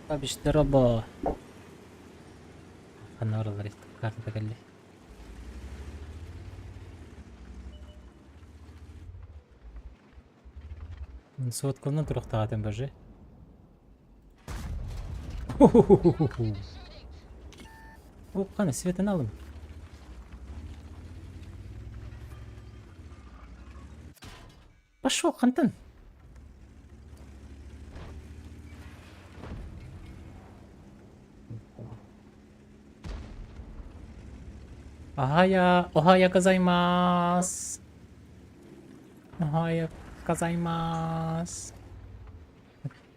Бабиштароба. Ханна бараллар картата кэллэ. Соткалынан туруохтаах боже. О, светын алым. Пошел, хантан. Охая, охая гозаймас. Охая гозаймас.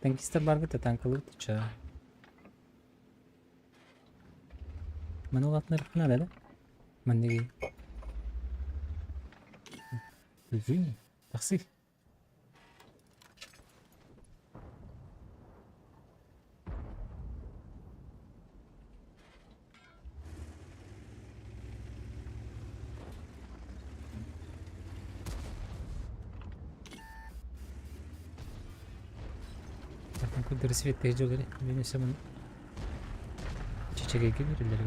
Танкистар барбыт танкалыы туча. Маны улаатыннарыахха наада да? Манныгы. Тахсыы. Кудары свет дьоллары мен өсөмүн чечегейге берилер.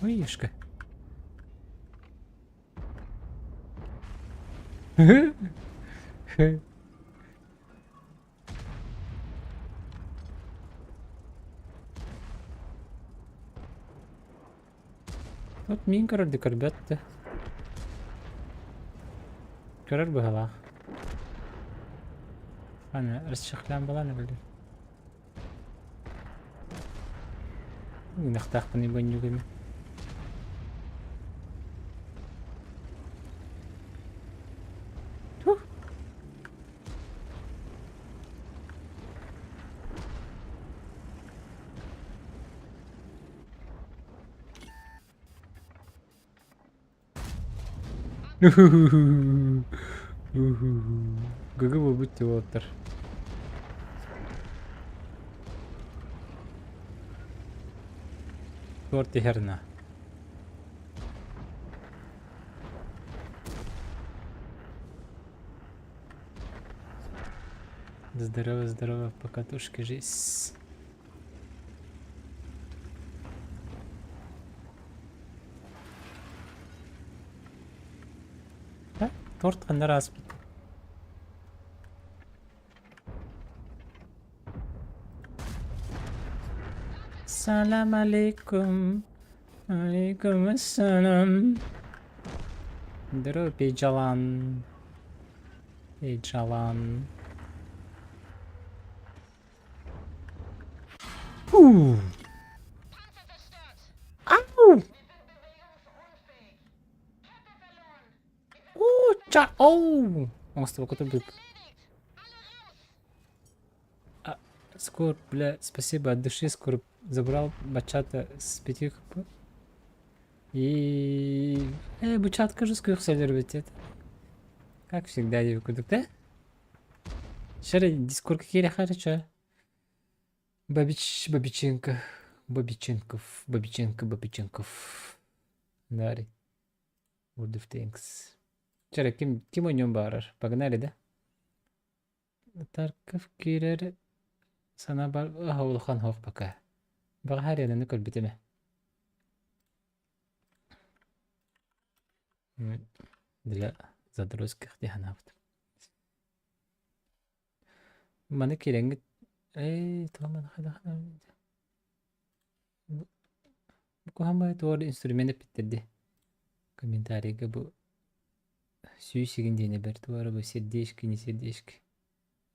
Ой, ешка. Вот мин көрөрдү көрбөт да. Көрөр быһалаах. Аны расчехлян балан эбилер. Гынахтаахпын бонньугуми. Тух. Гыгы буолбут дии уолаттар. Торт иһэр на. Здорово, здорово, покатушки жизнь. Торт ханна ааспыт. Салам алейкум. Алейкум ассалам. Здорово, Пейджалан. Пейджалан. Фу. Ау! Оо, ча, оу! Оҥостубакка турбут. А, Скоро, бля, спасибо от души, скоро забрал бачата с 5 хп. И... Бачатка же скоро это. Как всегда, курдук, да? Шары Дискордка киириэххэ эрэ чэ. Бабич, Бабиченко, Бабиченков, Бабиченко, Бабиченков. Дари. World of Tanks. Чэ ким, ким ойнуон баҕарар? Погнали, да? Тарков киирэр санаа бар улахан суох пока. Баҕаһа аренаны көрбүтүм ээ. Для задротских дии санаабытым. Маны киирэҥҥит ээ тоҕо маны хайдах Бу куһаҕан баҕайы туох эрэ инструмент эппиттэр дии. Комментарийга бу сүүс игин диэни бэрт туох эрэ бу сердечки не сердечки.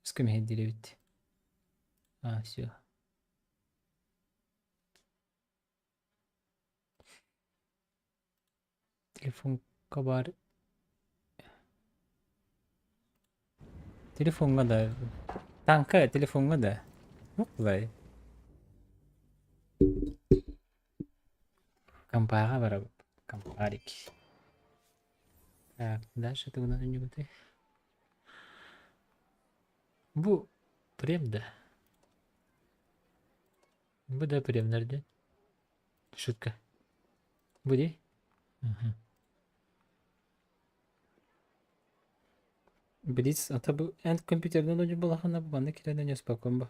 Өскө мэһэйдиир эбит. А, всё. Телефонка баар Телефоҥҥа да Таҥка телефоҥҥа да Уплай Компаҕа барабыт Компарик Так, дальше тугунан оонньуубутуй? Бу прем да? Бу да премнэр диэн. Шутка. Бу дии? Блиц, ата бу эн компьютерынан оонньуур буоллаххына бу манна киирэн оонньоспоккун бу.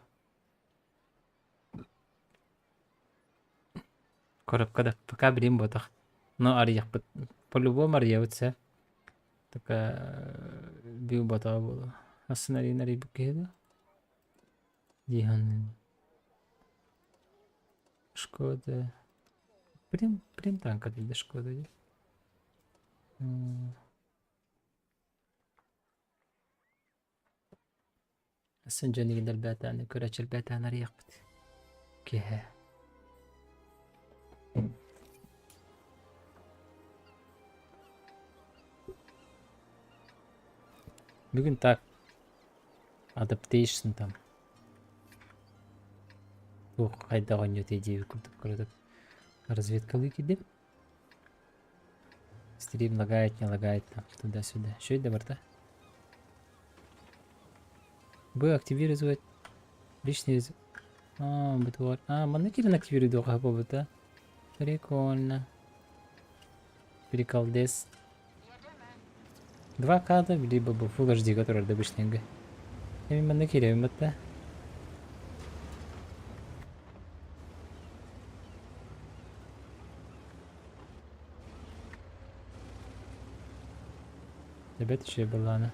Коробка да пока билим буотах. Но арыйахпыт. По-любому арыйабыт сэ. Только бил ботаҕа буолуо. Асын арыйан арыйбыт киһи дуо? Дии саныыбын. Шкода. Прим, прим танка да Шкода дии. Сын дьон элбээтээн көрөөччү элбээтээн арыйахпыт. Киэһэ. Бүгүн так Adaptation там. Туох хайдах оонньуотай диэбит курдук кыратык разведкалыы киирдим. Стрим лагает, не лагает там туда-сюда. Что это барда? Б активировать личный А, бытовар. А, манна киирэн активируйдуохха буолбута. Прикольно. Приколдес. 2К либо бу Full HD который обычный Эми манна киирэбин батта. Эбэт үчүгэй буоллаҕына.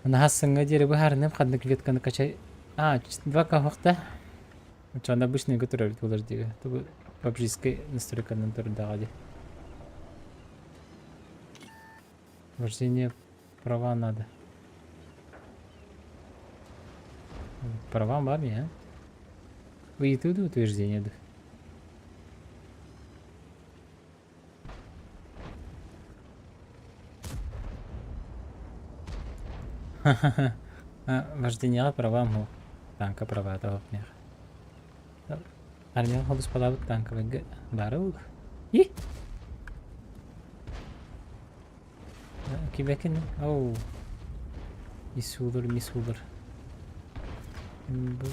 Наһаа сыҥҥа диэри быһаарыныам ханнык ветканы качай. А, 2К уохта. Оччоҕуна обычныйга турар эбит Full HD-га. Тугу PUBG-ский настройканан турдаҕа дии. Вождение права надо. Права баар а? Ыйытыы да утверждение да? Вождениеҕа правам суох. Танка правата суох миэхэ. Армияҕа холуспалаабыт танковайга баара буолуо. И? Кибэкин оу. Исуулар, мисуулар. Бу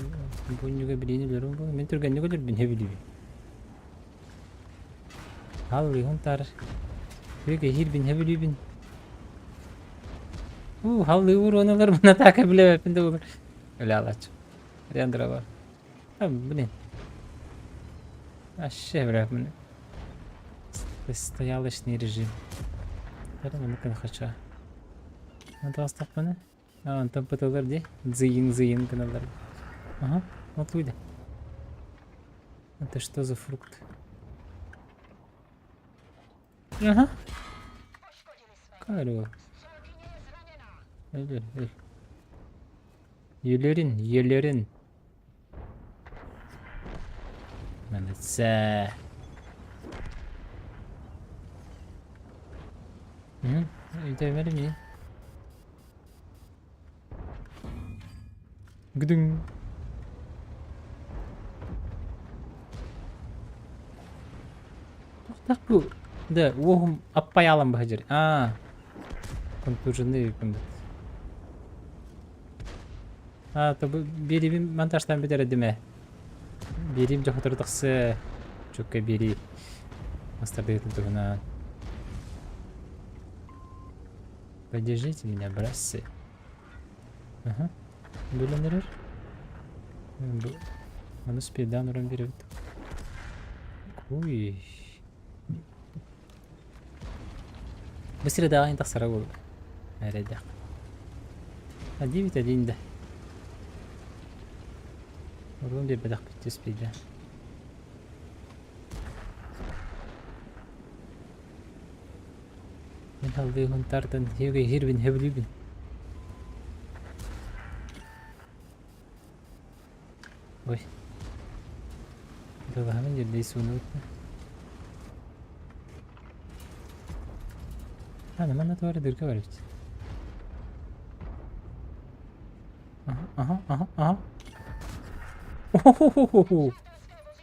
бу ньуга билиини өлөрүм бу. Мин түргэнник өлөрбүн хэбилибин. Халлыгын тар. Бүгэ иһирбин хэбилибин. У, халлыы уруоналар мына така билебеппин да болар. Өлө алач. Рендра бар. А, блин. Вообще, бля, блин. Стоялочный режим. Маны хочу. Надо А, онтон пыталар дии. Зыйын-зыйын гыналлар. Ага, вот выйди. Это что за фрукт? Ага. Каро. Өлөр, өл. Өлөрүн, өлөрүн. Молодца. Өйдөмөр ми? Гүдүҥ. Тохтох бу. Да, уоһум аппайаалан баһа дьэр. Аа. Контуженный эбиппин бит. А, то бу биэриибин монтажтаан бүтэрдим ээ. Биэриим дьэ сотору тахсыа. Чукка биэрии. Мастардыытын туһунан. Поддержите меня, братцы. Ага. Бүлэн эрэр. Бу Ону спидаан уран биэрэбит. Ой. Бу средаҕа тахсара буолуо. Эрэйдээх. 9-1 да. Урун биэрбэтэхпит түспүйдэ. Мин халдыы хунтаартан хирбин хөбүлүүбүн. Ой. Дылаһамын дьирдии суунубут. А, манна туора дырка бар эбит. Ага, ага, ага, ага. О-хо-хо-хо-хо!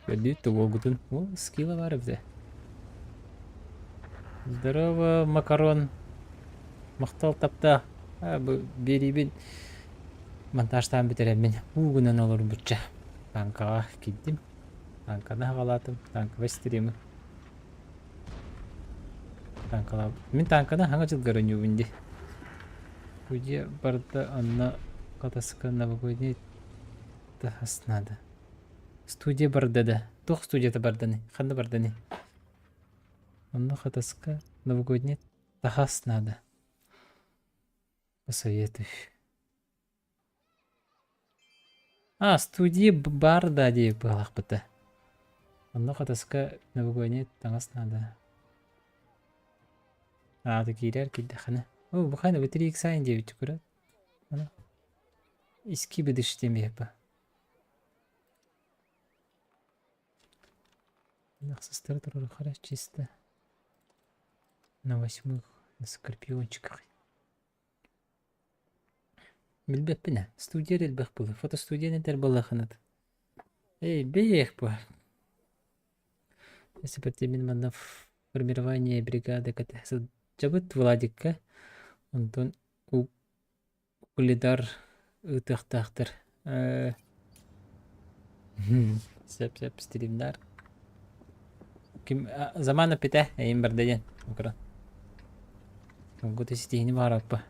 Көрдүүт уолгутун. О, скилла бар эбит. Здорово, макарон. Махтал тапта. А, бу биэриибин монтажтаан бүтэрэммин уу гынан олорбучча танкаҕа киирдим. Танканы хаҕалаатым, танковай стримы. Танкалаабыт. Мин танканы хаҥа дьылга оонньуубун дии. Где барда онно Катаска новогодний тахас надо. Студия барда да. Туох студията барданы? Ханна барданы? Онно Хатаска новогодний тахас надо. Посоветуй. А, студия баар да дии быһалаахпыта. Онно Хатаска новогодний таҥас наада. Аата киирэр киирдэххинэ. О, бу хайна бу 3 сайын диэбит көрө. Аны иски быдыш диэн биһиппа. Ахсыстары турар хара чисто. На восьмых на скорпиончиках. Билбэппин ээ, студия эрэ элбэх буолуо, фотостудияны этэр буоллаххына Эй, бэйиэх бу. Если мин манна формирование бригады кэтэ сылдьабыт Владикка, онтон Угледар ыытыахтаахтар. Э, сөп-сөп стримнар. Ким заман эппитэ, эйин барда диэн. Укра. Могут ситиһини баараппа.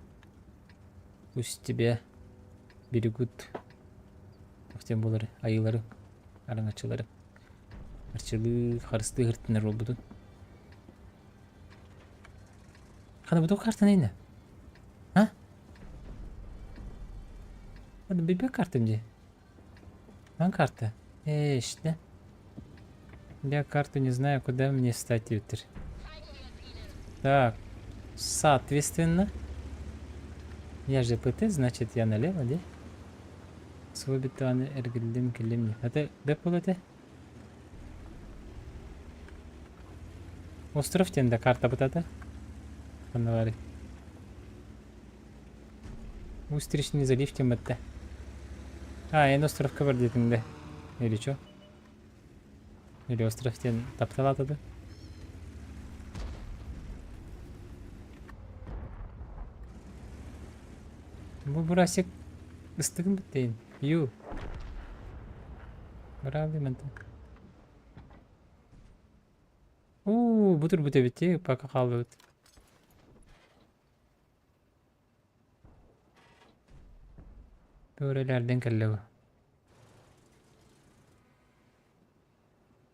Пусть тебе берегут тем буолары, айыылары, араҥаччылары. Арчылыы, харыстыы хыртынар буолбутун. Хана бу картаны инне? А? Hadi bir картам дии. Ман карта. Эште. Я карту не знаю, куда мне встать теперь. Так, соответственно, я же ПТ, значит я налево, да? Свобитаны эргилдим кэллим. Это бэп буолуо Остров диэн да карта бытата. Ханна баарый? Устричный залив диэн бытта. А, эн островка бар диэтиҥ да? Или чё? Или остров диэн тапталаата да? Бу бурасик ыстыгын бүттейин. Ю. Браво мантан. Уу, бу турбут эбит дии, пока хаалбыт. Туорэлэрдэн кэллэ бу.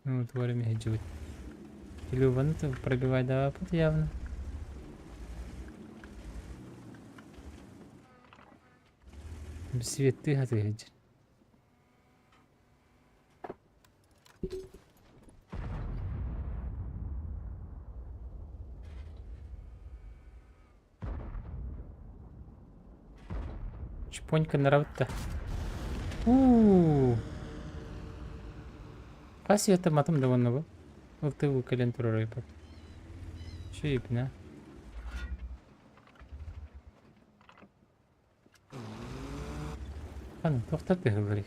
Ну, туора миһэдьибит. Любаны пробивать давапыт явно. Светты хатыһыдьыр. Чпонька наравытта. У-у-у. Хас света матым да уонна бу. Ол тыл кэлэн турар ойбот. Чип, на. Ханна туохтар тыһылларый?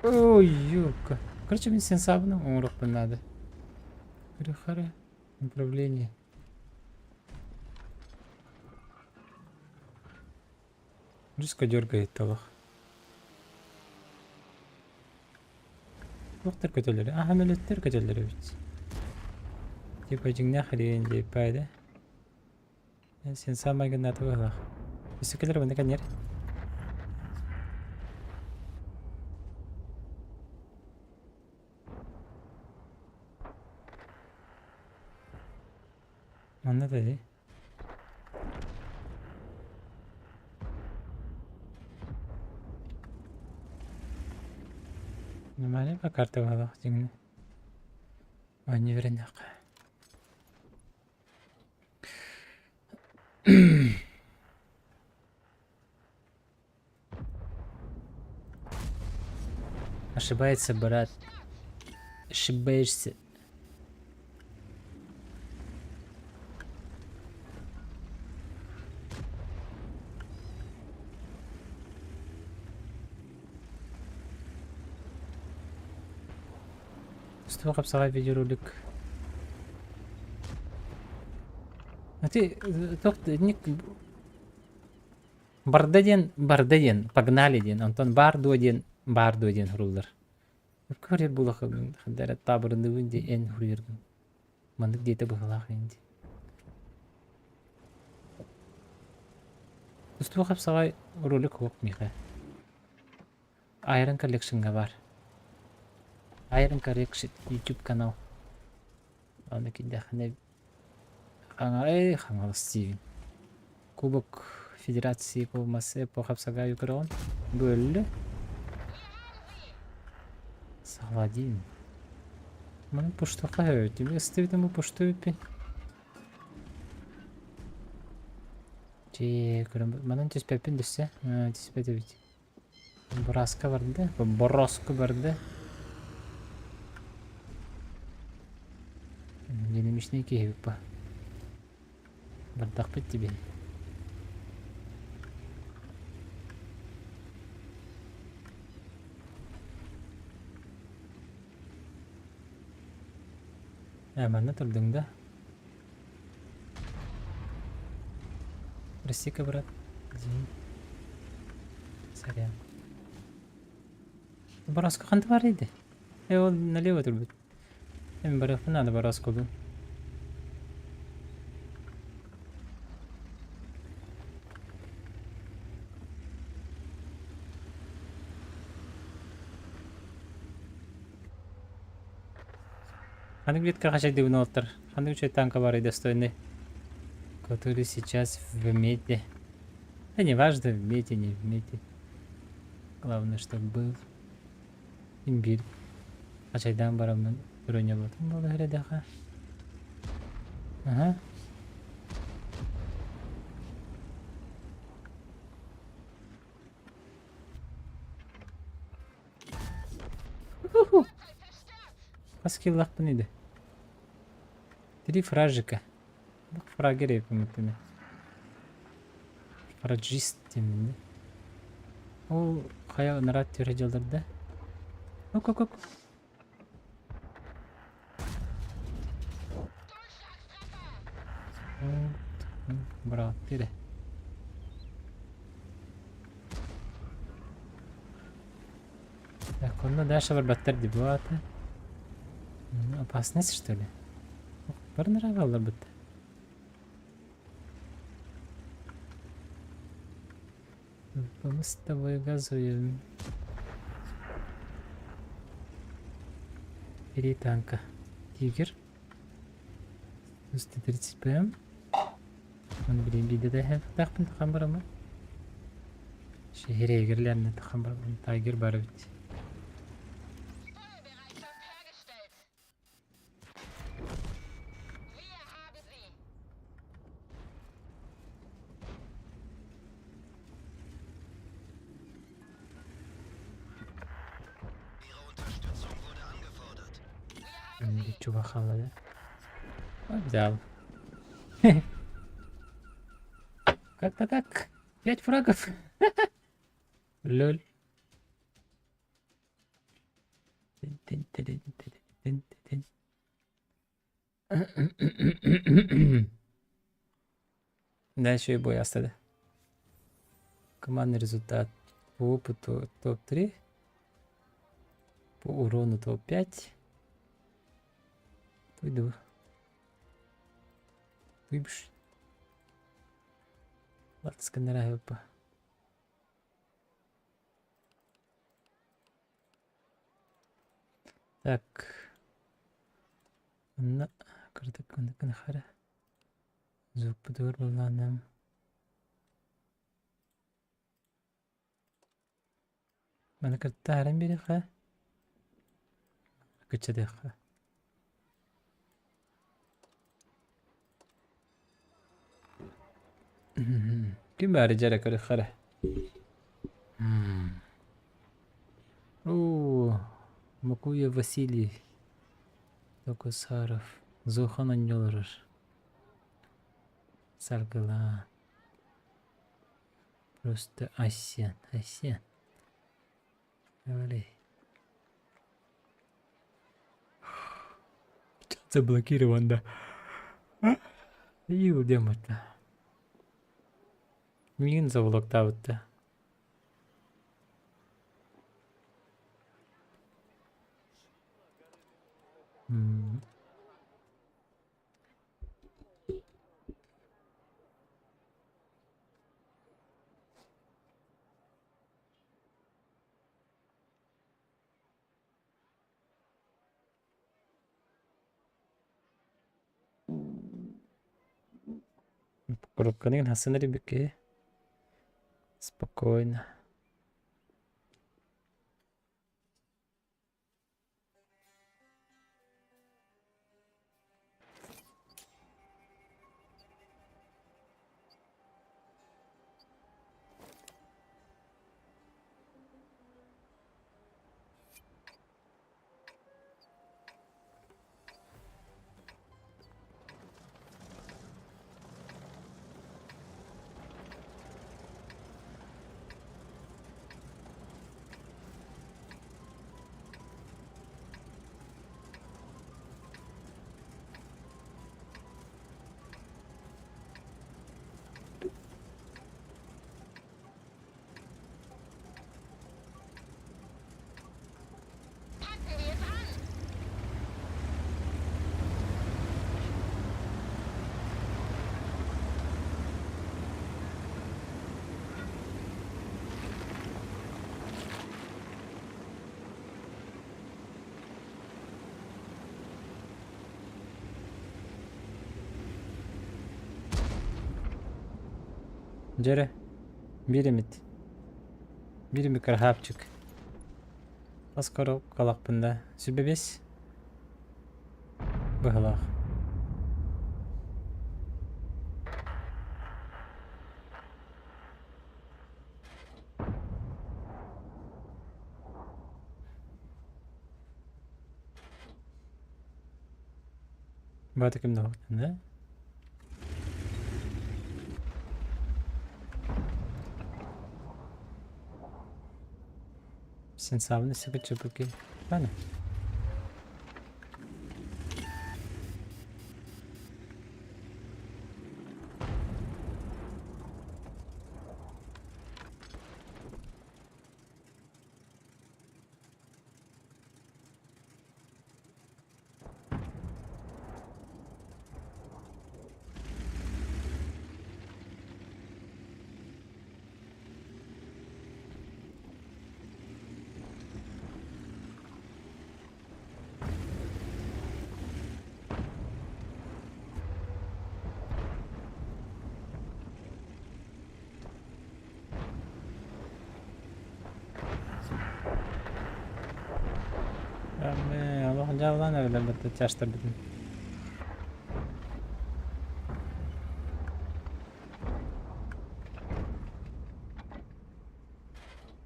Ой, ёпка. Короче, мин сенсабынан оҥоруохпун наада. Хара-хара. Управление. Жестко дергает олох. Туохтар көтөллөр? Аха мөлөттөр көтөллөр эбит. Типа дьиҥнээх илиэн диэппэ да. Сен самай гыннааты быһылаах. Өссө кэлэр манна кэннер. Манна да дии. Нормально по карта быһылаах дьиҥнэ. Оонньуу үөрэннэххэ. Ошибается, брат. Ошибаешься. Устуба хапсаҕай видеоролик. А ты туох ник Барда диэн барда диэн погнали диэн онтон баар дуо диэн баар дуо диэн суруллар. Көрөр буолаххын ханна эрэ таабырынныбын дии эн суруйаргын. Маннык диэтэ быһыылаах ин дии. Устуба хапсаҕай ролик суох миэхэ. Iron Collection-ҥа баар. Iron Collection YouTube канал. Аны киирдэххинэ Хаҥа Хаҥалас диибин. Кубок Федерации по массе по хапсагаю көрөҕүн. Бөллө. Саладин. Маны пуштаха өтүм. Ыстыбытым бу пушту бүппүн. Чee, көрөн манан түспэппин дөссө. Түспэт эбит. Бороска барда. Бороска барда. Динамичный киһи эбит Бардахпыт дибин. Ээ, манна турдуҥ да? Прости-ка, брат. Извини. Сорян. Бороска ханта бар edi? Э, ол налево турбут. Эми барыахпын наада Боросколуун. Ханнык ветка хачайдыбын уолаттар? Ханнык үчүгэй танка баарый достойный? Который сейчас в мете. Да не важно, в мете, не в мете. Главное, чтобы был. Имбирь. Хачайдаан бараммын бронялатым буола эрэдэхэ. Ага. Хас киллахпын иди. Три фражика. Фрагер эпимиппин. Фраджист диэмин Ол хайа ынырат түөрэ дьалларда. Ок ок ок. Быраҕаттыы эрэ. Так, онно дальше барбаттар дии бу аата. Опасность, что ли? Бар нравилар бытта. Мы с тобой газуем. Бери танка. Тигр. 130 ПМ. Он блин биде да тахпын тахан барамы. Шehir тахан барамын. Тайгер бар бит. Чува хаалла Взял. Как-то так. Пять фрагов. Лоль. Да, еще и бой остали. Командный результат по опыту топ-3, по урону топ-5. Пойду. Выбш. Лацканера Так. Онно кырдык оннукун хара. Звукпутугар былаанам. Маны кытта ааран биэриэххэ, кыччатыахха. Ким баары дьэрэ көрүөххэ эрэ. Оо, Мукуев Василий Токусаров Зохан онньолорор. Саргылаан. Просто Асян, Асян. Говори. Заблокирован, да. Иу, демота. Миигин заблоктаабытта. М. Коробканы хасыныр бики. Спокойно. Дьэрэ, биир эмит, биир эмит красавчик. Хас коробкалаахпын да, сүбэбис быһалаах. Баата ким да да? Сенсабын сыгыччыпыки. Ладно. Олох дьааллаан эрэлэр бытта чаштарбытын.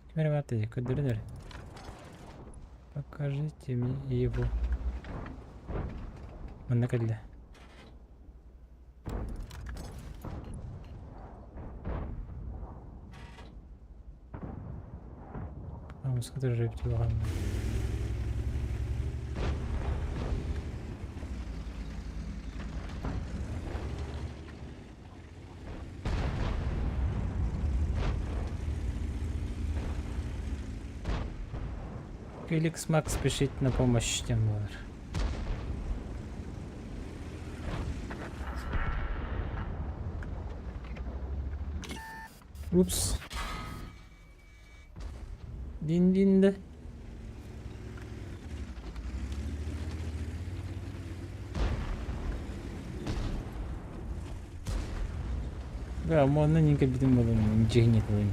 Ким эрэ баар дии, көрдөрүн эрэ. Покажите мне его. Манна кэллэ. Феликс Макс спешит на помощь диэн буолар. Упс. Дин-дин да. Бля, онно нин кэлбитим буолан дьиһин этилин.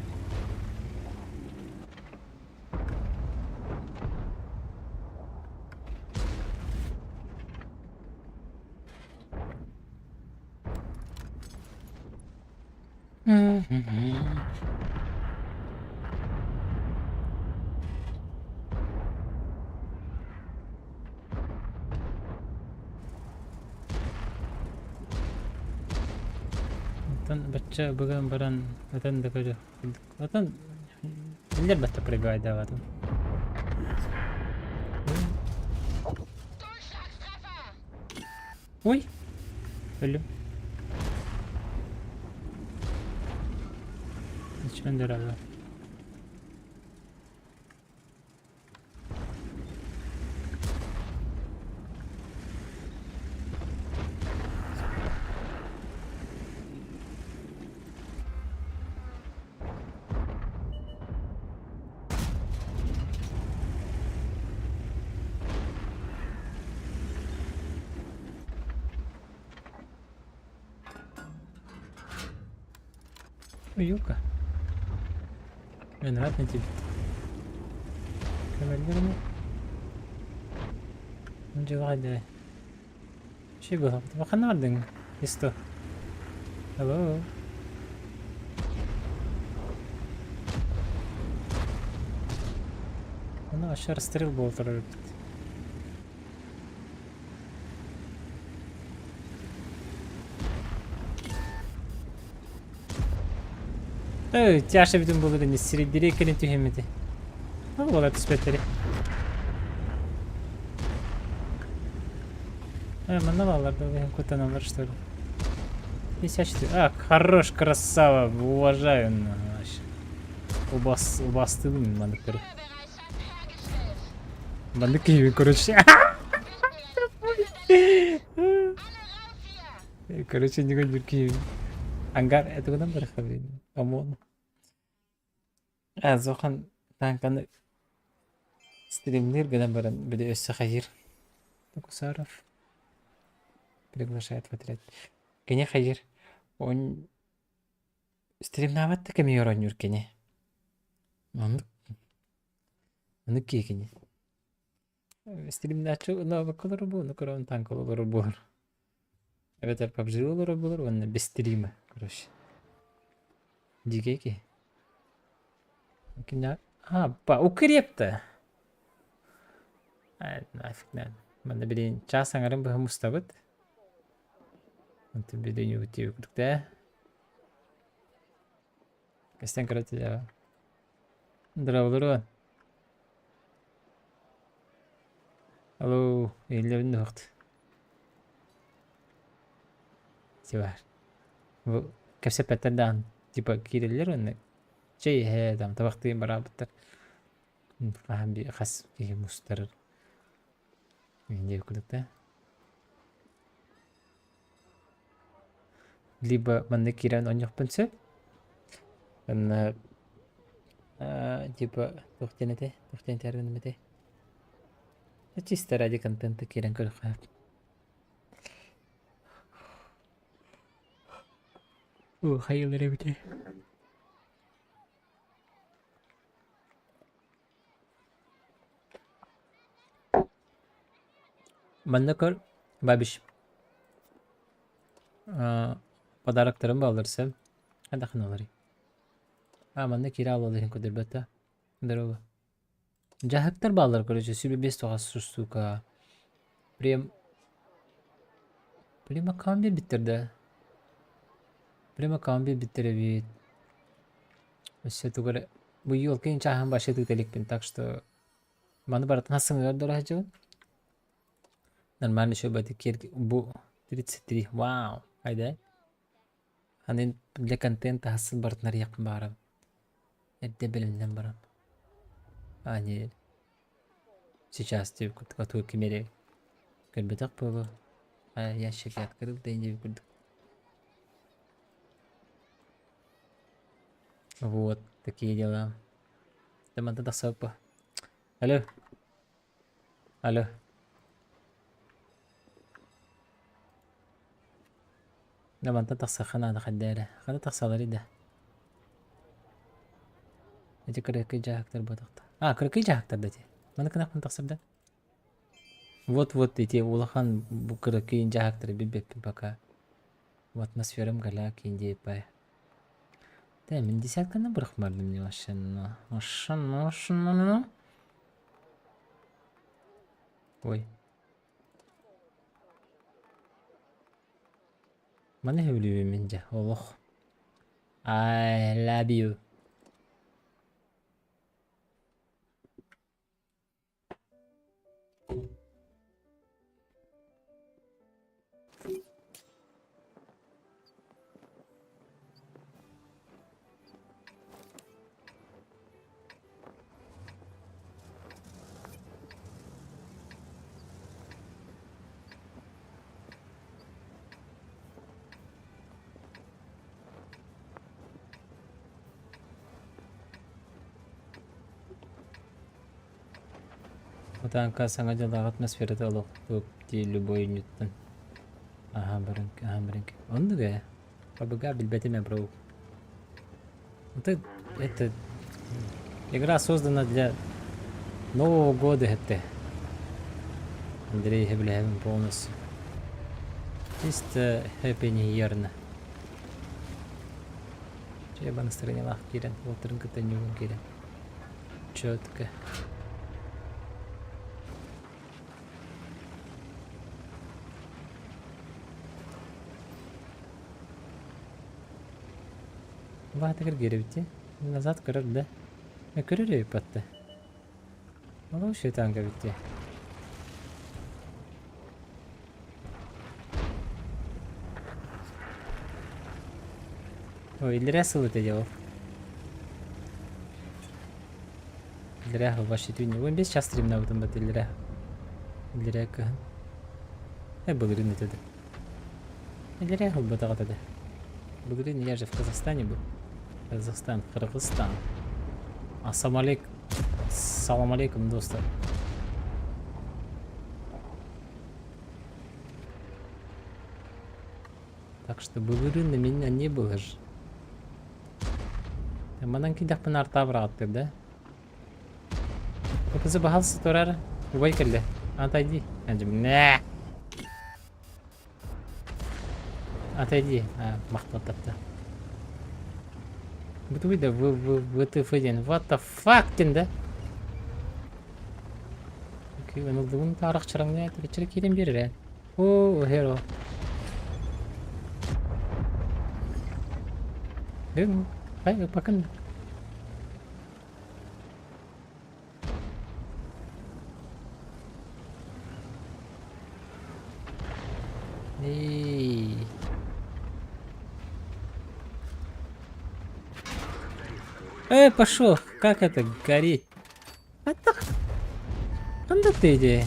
Оттон бачча быган баран ытан да көрүөх курдук. Оттон биллэр бачча прыгайдаабатым. Ой! Өллүм. Ничего дорого. Юка. Виноват на тебе. Кавалерный. Ну дела да. Чи было? Ваханардын. Исто. Hello. Ону вообще расстрел буола турар эбит. Эй, тяжа бүтүн буолар ини сирэйдири кэлин түһэммити. Ол буола түспэтэри. Э, манна баалар да кутаналар что ли? 54. А, хорош, красава, уважаю. Убас, убастыбын манныктары. Маннык киһибин короче. Короче, не гонюр киһибин. Ангар, это куда барахабин? ОМОН. А, Зохан танканы стримнир гынан баран били өссө хайыр. Кусаров приглашает в отряд. Кини хайыр. Он стримнаабат да кэми оронньуур кини. Оннук оннук киһи кини. Стримнааччы нообокколор бу, ону көрөн танкалар буолар. Эбэтэр PUBG олоро буолар уонна без стрима, короче. Дьиикэй киһи. Кинэ а, па укрепта. Нафиг надо. Манна билигин чаас аҥарын быһа мустабыт. Онтон билигин курдук да. Кэстэн көрө Здравствуй. Алло, иһиллэбин дуһахт. Типа, бу кэпсэппэттэр даҕаны типа киирэллэр уонна чэй иһэ там табахтыын бараабыттар. Хаһан би хас киһи мустар диэбит курдук да. Либо манна киирэн оонньуохпун сөп. Уонна типа туох диэн этэй? Туох диэн этэр гынным этэй? Чисто ради контента киирэн көрүөххэ сөп. Хайалар эбитий? Манна көр, Бабич. Подароктарын баалларсам, хайдахын аларый? А, манна киирэ аалалар иһин көрдөрбөт да. Здорово. Дьаһыктар бааллар, короче, сүбэ биэс тоҕус штука. Прем... Прем аккаунт биэрбиттэр да. Прем аккаунт биэрбиттэр эбит. Өссө тугу эрэ бу елкин чааһын вообще тыыта иликпин, так что маны барытын хасыҥыгар дора сылдьабын. Нормально еще бы бу 33. Вау. Айда. Аны для контента хассын барытын арыйахпын баҕарабын. Эрдэ бэлэмнэн баран. А, не. Сейчас диэбит курдук атыы ким эрэ көрбөтөх буолуо. А ящики открыл да диэбит курдук. Вот такие дела. Тамада тахсыаппа. Алло. Алло. Да мантан тахсыахха наада хайда эрэ. Ханна тахсалларый да? Ити кыракый дьааһыктар буотахта. А, кыракый дьааһыктар да ити. Маны кынахпын тахсар да? Вот-вот ити улахан бу кыракый дьааһыктары билбэппин пока. В атмосферам голяк индейпай. Да, мин десятканы бырахмардым не машина. Машина, машина. Ой. Маны сөбүлүүбүн мин дьэ, олох. I love you. Отааҥка саҥа дьыллаах атмосферата олохтук дии любой ньуттан. Аһаа баран аһаа баран Оннук ээ. ПБГ билбэтим ээ бро. Это, это игра создана для Нового года это. Андрей Хеблехевин полностью. Чисто Happy New Year. Чэ настроениялаах киирэн, уолтарын кытта ньугун киирэн. Четко. Баатыгар киирэбит Назад көрөр да. Көрөр эбиппатта. Олох шайтанга битти. Ой, иллэрээ сыл это делал. Иллэрээ вообще түүнү. Уон бес час стримнабытым бат иллэрээ. Иллэрээ кыһын. Э былырыын этэ да. Иллэрээ ылбатаҕа да. Былырыын я же в Казахстане был. Казахстан, Кыргызстан. Ассалам алейкум. Салам алейкум, достар. Так что былырыын меня не было же. Манан кидэхпин артаабыраҕаттыр да. Кызы баһалсы турар. Убай кэллэ. Отойди. Нэ. Отойди. А, махтал тапта. Бутуй да в в ВТФ диэн. What the fuck диэн да? Окей, ынылдыбын таарах чараҥнаа тириччири киирэн биэрэр ээ. Оо, херо. Дым, ай, пока. Эй. Э, пошел, как это гореть? Это... Ханна ты иди?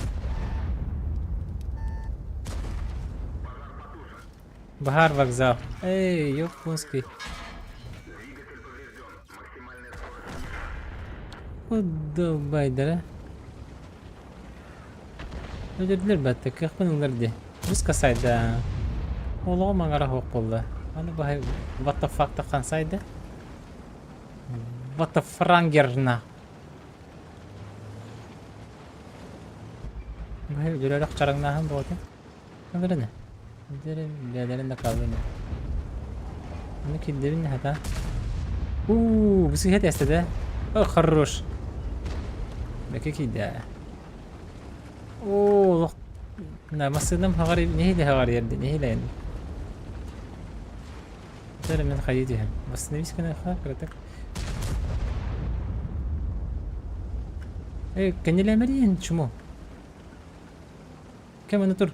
Баһаар вокзал. Эй, японский. Кудубайдара. Өлөрдүлэр батта кыахпын ылар дии. Русска сайда. Олоҕум аҥара суох буолла. Аны баһай what the fuck таххан сайда. What the франгерна. Баһай өлөрөрөх чараҥнааһын буолатын. Өлөрөнө. Бээлэрин да хааллын. Аны кирдэбин хата. Уу, бу сыһа тэстэ да. О, хорош. Бэкэ киирдэ. Оо, олох на массыынам хаҕар нэһиилэ хаҕар ерди, нэһиилэ Тэр мен хайыы түһэн. Восстановись кына кыратык. Эй, кэннилэмэриэн чмо. Кем аны тур.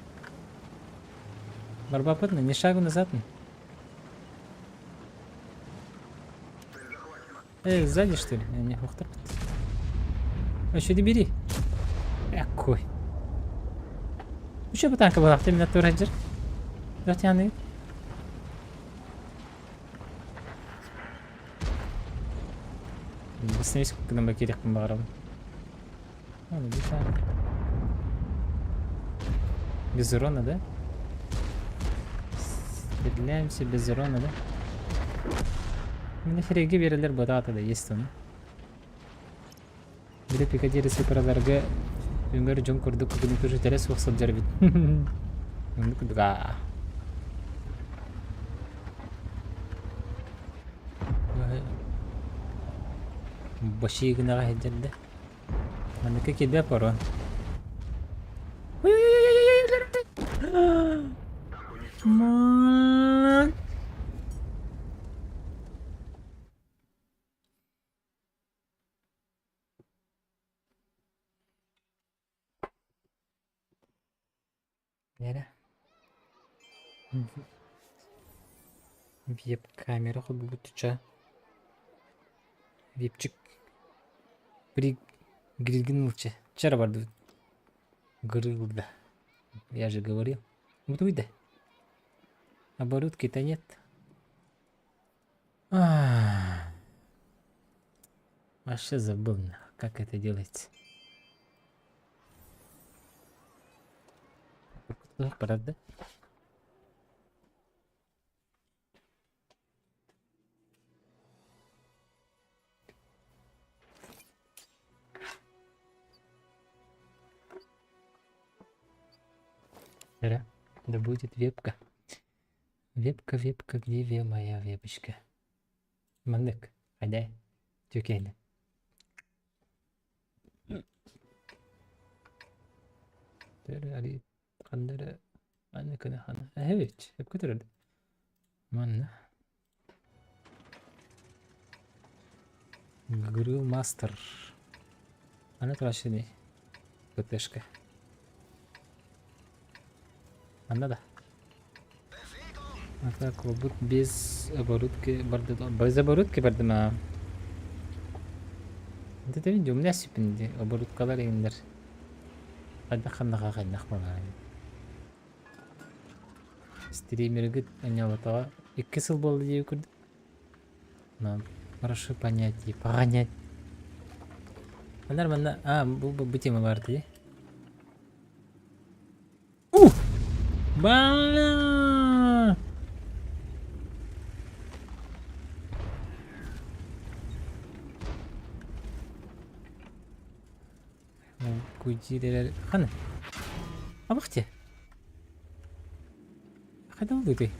Барбаппыт ни шагу назад. Эй, сзади что ли? Не, ухтарбыт. Еще не бери. Какой? Еще бутанка была, ты меня тоже держи. Дотяны. Быстрее гына кириэхпин баҕарабын. Без урона, да? Стреляемся без урона, да? Мені херегі берелер бытаата да есть оны. Били Пикадилли супераларга үҥэр дьон курдук күнү күрүтэрэ суох сылдьар эбит. Оннук курдук Баши гынаҕа сылдьар да. Манныка килбэ порон. Ман. Нэрэ. Веб-камера холбубутуча. Вебчик пригригнулча. Вчера бардыбыт. Гырылда. Я же говорил. Вот выйди. Оборудки-то нет. Вообще забыл, как это делается. Правда? Да, да будет вебка. Вебка, вебка, где ве моя вебочка? Маннык, хайдай, түкэйнэ. Ханна ханна ханна эбит сөпкө турар манна Грилл мастер аны турашыный ПТшка манна да А так лобут без оборудки барды без оборудки бардым аа Это видео у меня сипинди оборудкалар иҥнэр Хайдах ханнаха хайдах буолаарай Стримергит анньаабатаҕа икки сыл буолла диэби курдук. Но прошу понять и понять. Манар манна а бу бу, бу тема бар дии. Ух! Ба! Кудирер хана. Абахте. Хайда болдуй?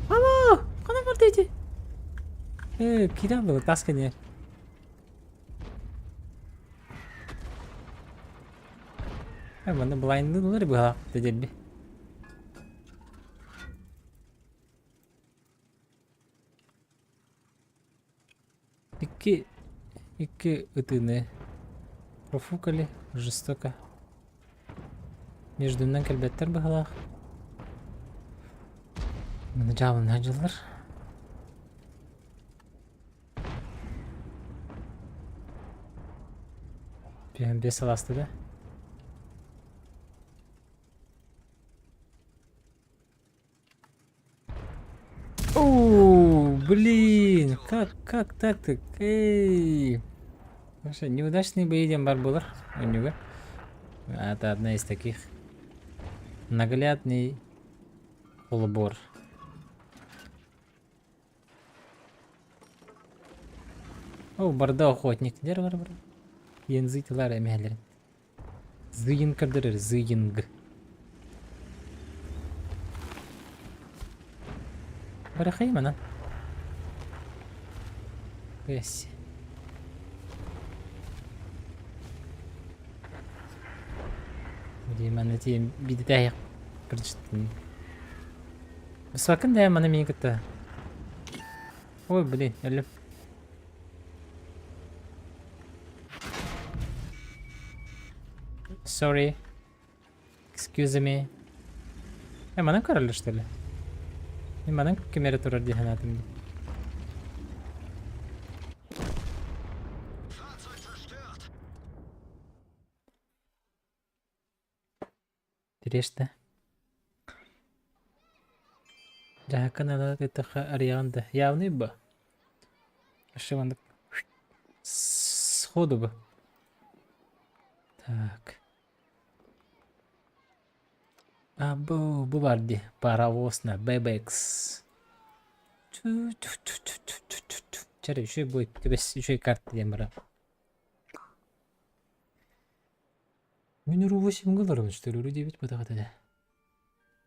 Ама! Хана барды ити? Э, кида был тас кенер. Э, манна блайндылар быһа дедерби. Икки икки ытыыны профукали жестоко. Междунан кэлбэттэр быһалаах. Маны дьаабылана дьыллар. Түһэн биэс сыл да. О, блин, как, как так-то? Эй! Вообще, неудачные бои диэн бар буолар өннүгэр. Это одна из таких. Наглядный полубор. О, барда охотник. Дер бар бар. Янзытылар эмэһэлэрин. Зыйын көрдөрөр, зыйынг. Барахай манан. Эс. Диэманы тиэм бидитээйэх кырдьыттын. Сакын да маны миин кытта. Ой, блин, өллүм. Sorry. Excuse me. Э, манан көрөллөр что ли? Мен манан ким эрэ турар дии санаатым дии. Интересно. Дьаһакка наада диэтэххэ арыйаҕын да явный бы. Өссө маннык сходу бы. Так. А бу бу бар дии паровоз на BBX. Чэ үчүгэй будет түбэс үчүгэй карта диэн баран. Мин уруу 8 олоробун что ли диэбит бытаҕата да.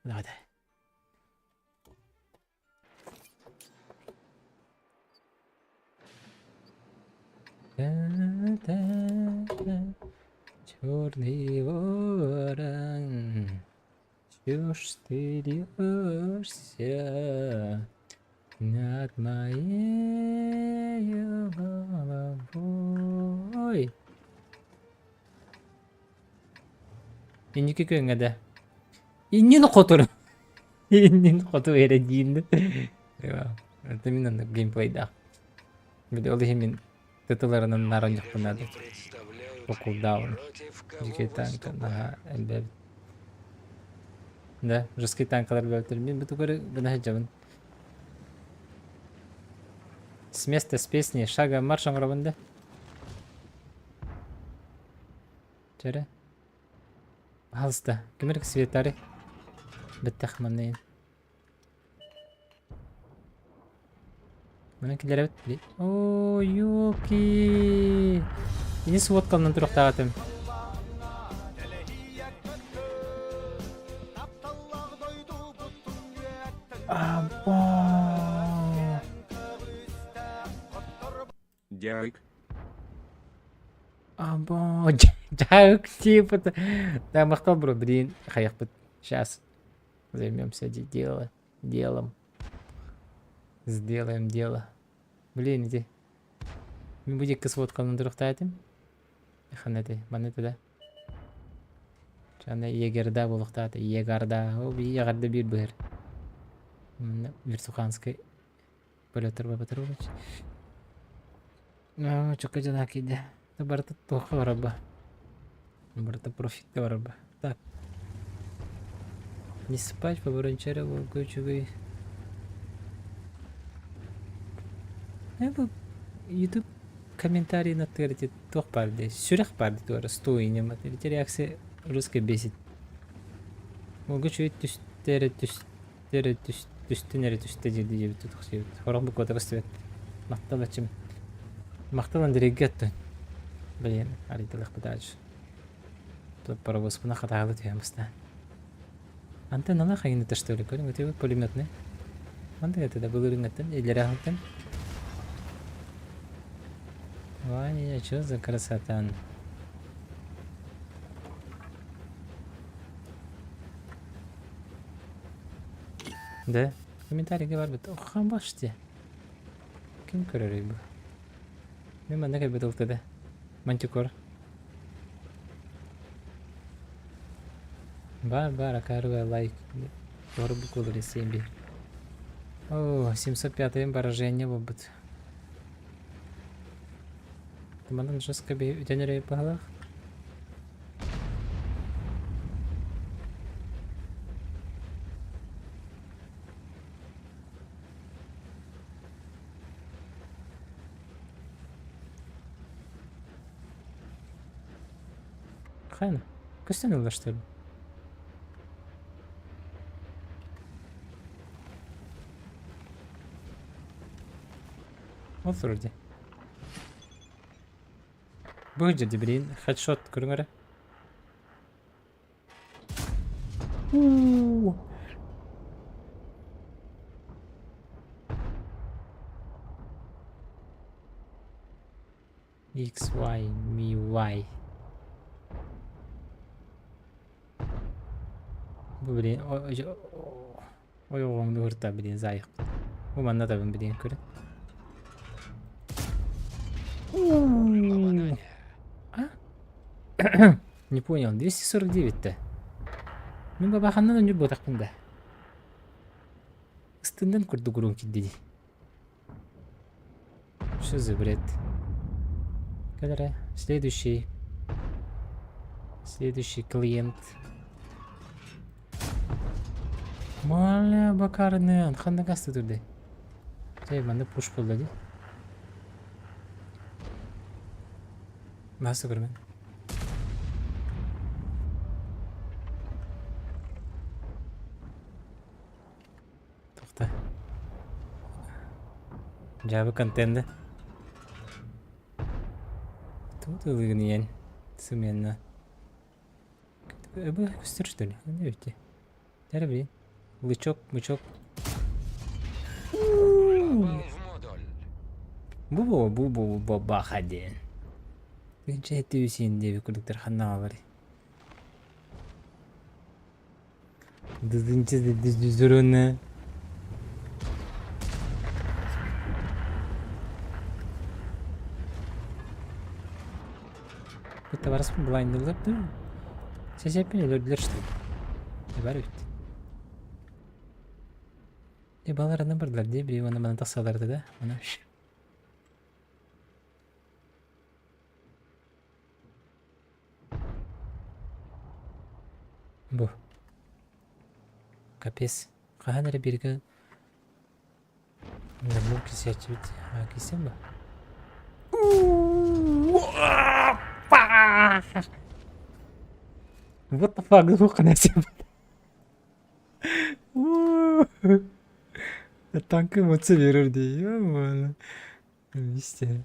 Бытаҕата. Черный ворон, чё ж ты льешься над моею головой? Инники күөҥҥэ да. Иннин хотур. Иннин хоту эрэ диин. Это мин оннук геймплейдаах. Били ол иһин мин тытыларынан наран наада. Покулдаабын. Дикий танка наһаа элбээбит. Да, жесткий танкалар элбээбиттэр. Мин бу тугары гына сылдьабын. С места с песни шага марш оҥоробун да. Чэрэ. Пожалуйста, ким эрэ светари. Бэттэх манныйын. Манан киллэрэбит. Оо, ёлки! Ини сводкалынан туруохтаах этим. Або! Дьаык. Або, дьаык типа. Да, махтал бро, блин, хайахпыт. Сейчас займемся дело, делом. Сделаем дело. Блин, иди. Мин бу диэки сводкалынан туруохтаах этим. Ханна этэй? Манна этэ да. Чана егерда буолуохтаах этэ. Егарда. О, егарда биир быһыр. Манна Вертуханскай Петр Петрович. Чөкө дьоно киирдэ. Барыта туохха барарба? Барыта профитка барарба. Так. Не спать, поборончара волку үчүгэй. Бу YouTube комментарий на ити туох баар дии? Сүрэх баар дии туора стой нема. Эти реакция русская бесит. Волга үчүгэй түстэ эрэ түстэ эрэ түс түстүн эрэ түстэ дии диэбит тутуксуйбут. Сорох буквата көстүбэт. Махтал ачым. Махтал Андрейга оттон. Блин, арыйталыахпыт аадьы. Паровозпуна хатаалы түһэн бастаан. Антон ала хайыны что ли? Көрүҥ өтөбүт пулеметный. Мантык это да былырыҥҥаттан илэрэ аһылтан. Ваня, что за красота? Да, комментарийга барбыт. Оххан баште. Ким көрөрүй бу? Мен манна кэлбит ылтыда. Мантикор. Бар, бар, акарывай лайк. Туора буквалары 7 О, 705 поражение буолбут. Манан жестко үтэн эрэ баһылаах. Хайна, көстөн ылла что ли? Ол турар дии. Бу дьэ блин, хедшот көрүҥ эрэ. У. X, Y, M, Y. Бу блин, ой оҕоҥ дуһурта блин заайык. Бу манна табын блин көрө. А? Не понял, 249-то. Мин бабаханнан өнүр буотахпын да. Ыстындан курдук уруун кирди дии. Что за бред? Кэлэрэ. Следующий. Следующий клиент. Маля бакарныан ханна гаста турды? Чэй, манна пуш буолла дии. Маса көрмөн. Тоқта. Дьаабы контенды. Тут ылыгын иен сымыянна. Эбэ көстөр что ли? Не өтте. Тәрі блин. Лычок, мычок. Бу бу бу бу баха диэн. Күнчэ этүүсин диэби курдуктар ханна бар. Дызынчы дизүрүнэ. Это барыс блайндылар да. Сесеппин өлөрдүлэр что ли? Бар эбит. Е баларына бардылар дии, бии уонна маны тахсаларды да. Маны Бу. Капец. Хаһан эрэ бииргэ Нормур кисээччибит. А, кисем ба? What the fuck? Туох нәрсә Танк эмоция берер дии. Ё-моё. Вместе.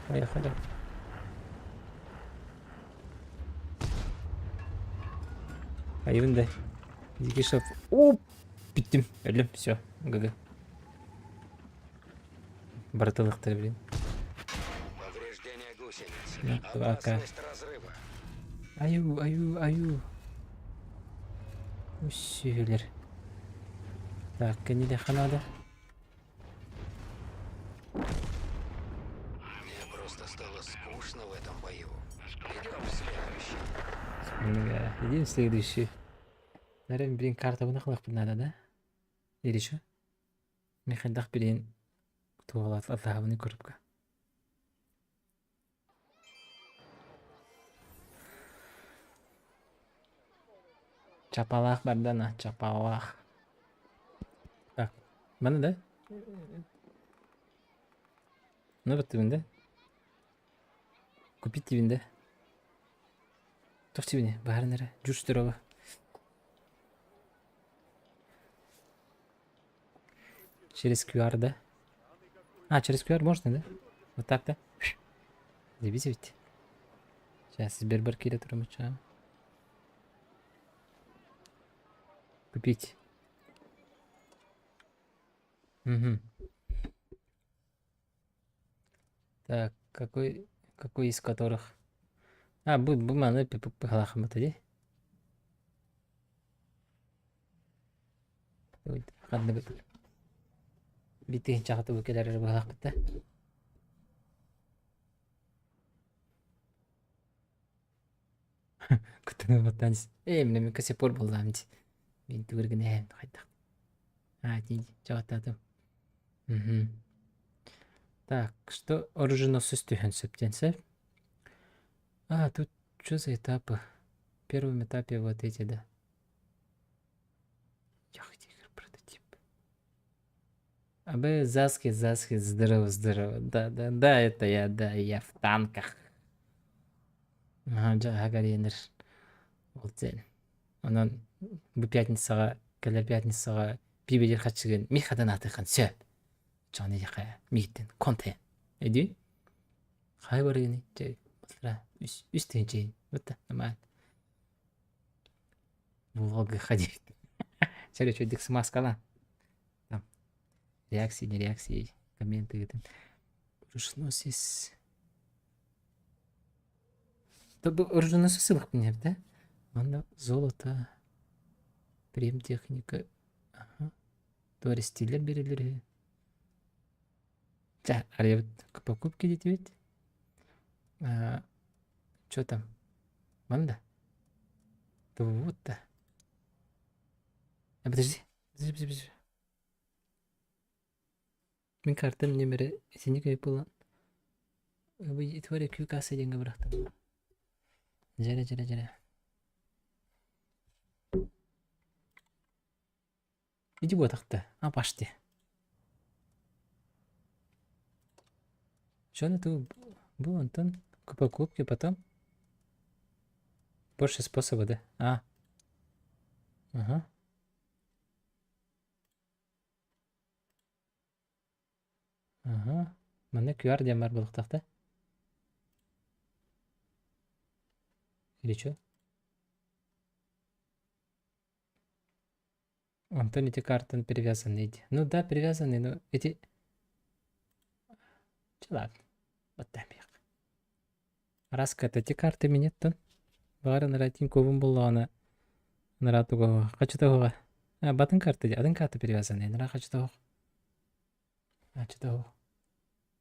Поехали. Айыбын да. Дикий шоп. Оп! Бүттүм. Өллүм. Все. ГГ. Братылыктар, блин. Повреждение гусениц. Ака. Опасность разрыва. Аю, аю, аю. Үссүһүлэр. Так, кэннилэ ханада. Мне просто стало скучно в этом бою. Идем в следующий. Идем в следующий. Наверное, блин, картабын aqlaqпын надо, да? Или что? Мен хайдах билин туолат атаабыны көрүпкө. Чапалаах бардана, чапалаах. Так, маны да? Ну баттыбын да? Купить дибин да? Туох дибини? Баарын эрэ, жур здорово. Через QR, да? А, через QR можно, да? Вот так, да? Дебите ведь. Сейчас Сбербар киирэ турумуча. Купить. Угу. Так, какой, какой из которых? А, бу, бу маны пыхалахымыта дии. Ханныгыт. Битиһин чаҕаты бу кэлэр эрэ быһалаахпыт да. Кыттыгын Ээ, мин эмиэ сепор буоллаам дии. Мин түгэргин эһэм хайдах. А, дии, чаҕаттаатым. Мгм. Так, что оруженосец түһэн сөп диэн сөп. А, тут что за этапы? В первом этапе вот эти, да. Яхтигр прототип. АБ, Заски, Заски, здорово, здорово. Да, да, да, это я, да, я в танках. Ага, дьэ, Гагаринер. Ол диэн. Онон бу пятницаҕа, кэлэр пятницаҕа пиибэлиир хаччыгын Михадан аатыхан сөп. Дьон эйиэхэ миигиттэн контент. Өйдүү? Хай барыгыный? Чэ, басра, үс, үс тыһыынча Вот нормально. Влоги ходить. Чэ, үчүгдүк смазкала. Там реакции, не реакции, комменты. Оруженосец. Оруженосец ылыхпын да? Манна золото, премтехника. Ага. Туристилер берилер. Чэ, арыйабыт к покупке диэтибит. Что там? Манна да? Вот да. А, подожди. Подожди, подожди, подожди. Мин картам нөмірі итинник өй буолан итваре күү касса диэҥҥэ бырахтым. Дьэрэ, дьэрэ, дьэрэ. Иди буотахта. А, пашти. Что на ту был Антон? Покупки потом? Больше способа, да? А. Ага. Ага. Манна QR диэн баар буолуохтаах да? Или что? Антон эти картаны привязаны эти. Ну да, привязаны, но эти... Чэ ладно. Вот там их. Араска эти карты минеттан. Баҕар ыныраа Тиньковым буллаҕына ыныраа туга хачыта оһоҕо. А, батын карта дии, атын карта привязанный. Ыныраа хачыта оһох. Хачыта оһох.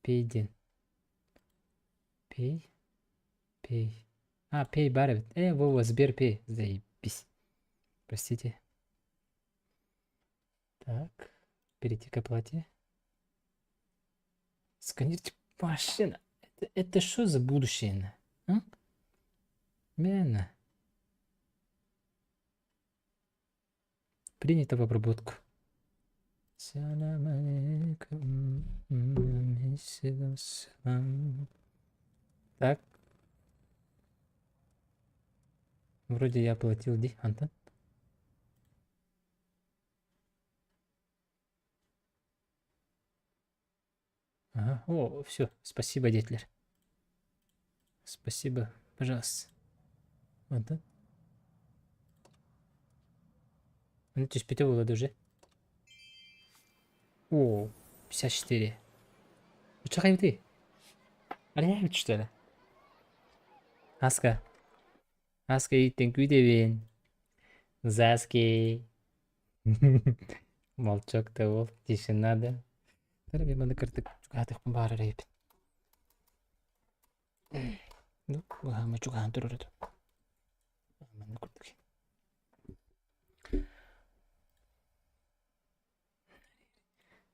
Пей диэн. Пей. Пей. А, пей баар эбит. Э, во-во, Сберпей. Заебись. Простите. Так, перейти к оплате. Сканировать машина. Это что за будущее? А? Мена. Принято в обработку. Салам алейкум. Так. Вроде я оплатил, ди, Антон. Ага. О, все, спасибо, Детлер. Спасибо, пожалуйста. Антон. Ну, түспүтэ буолла уже. О, 54. Учахай ты. Аляй что ли? Аска. Аска иттен күүтэбин. Заски. Молчок да ол, тишина да. Тара мен маны кырдык чугаатыхпын баарар эбит. Ну, баһаама чугаһан турар этим. Манна курдук.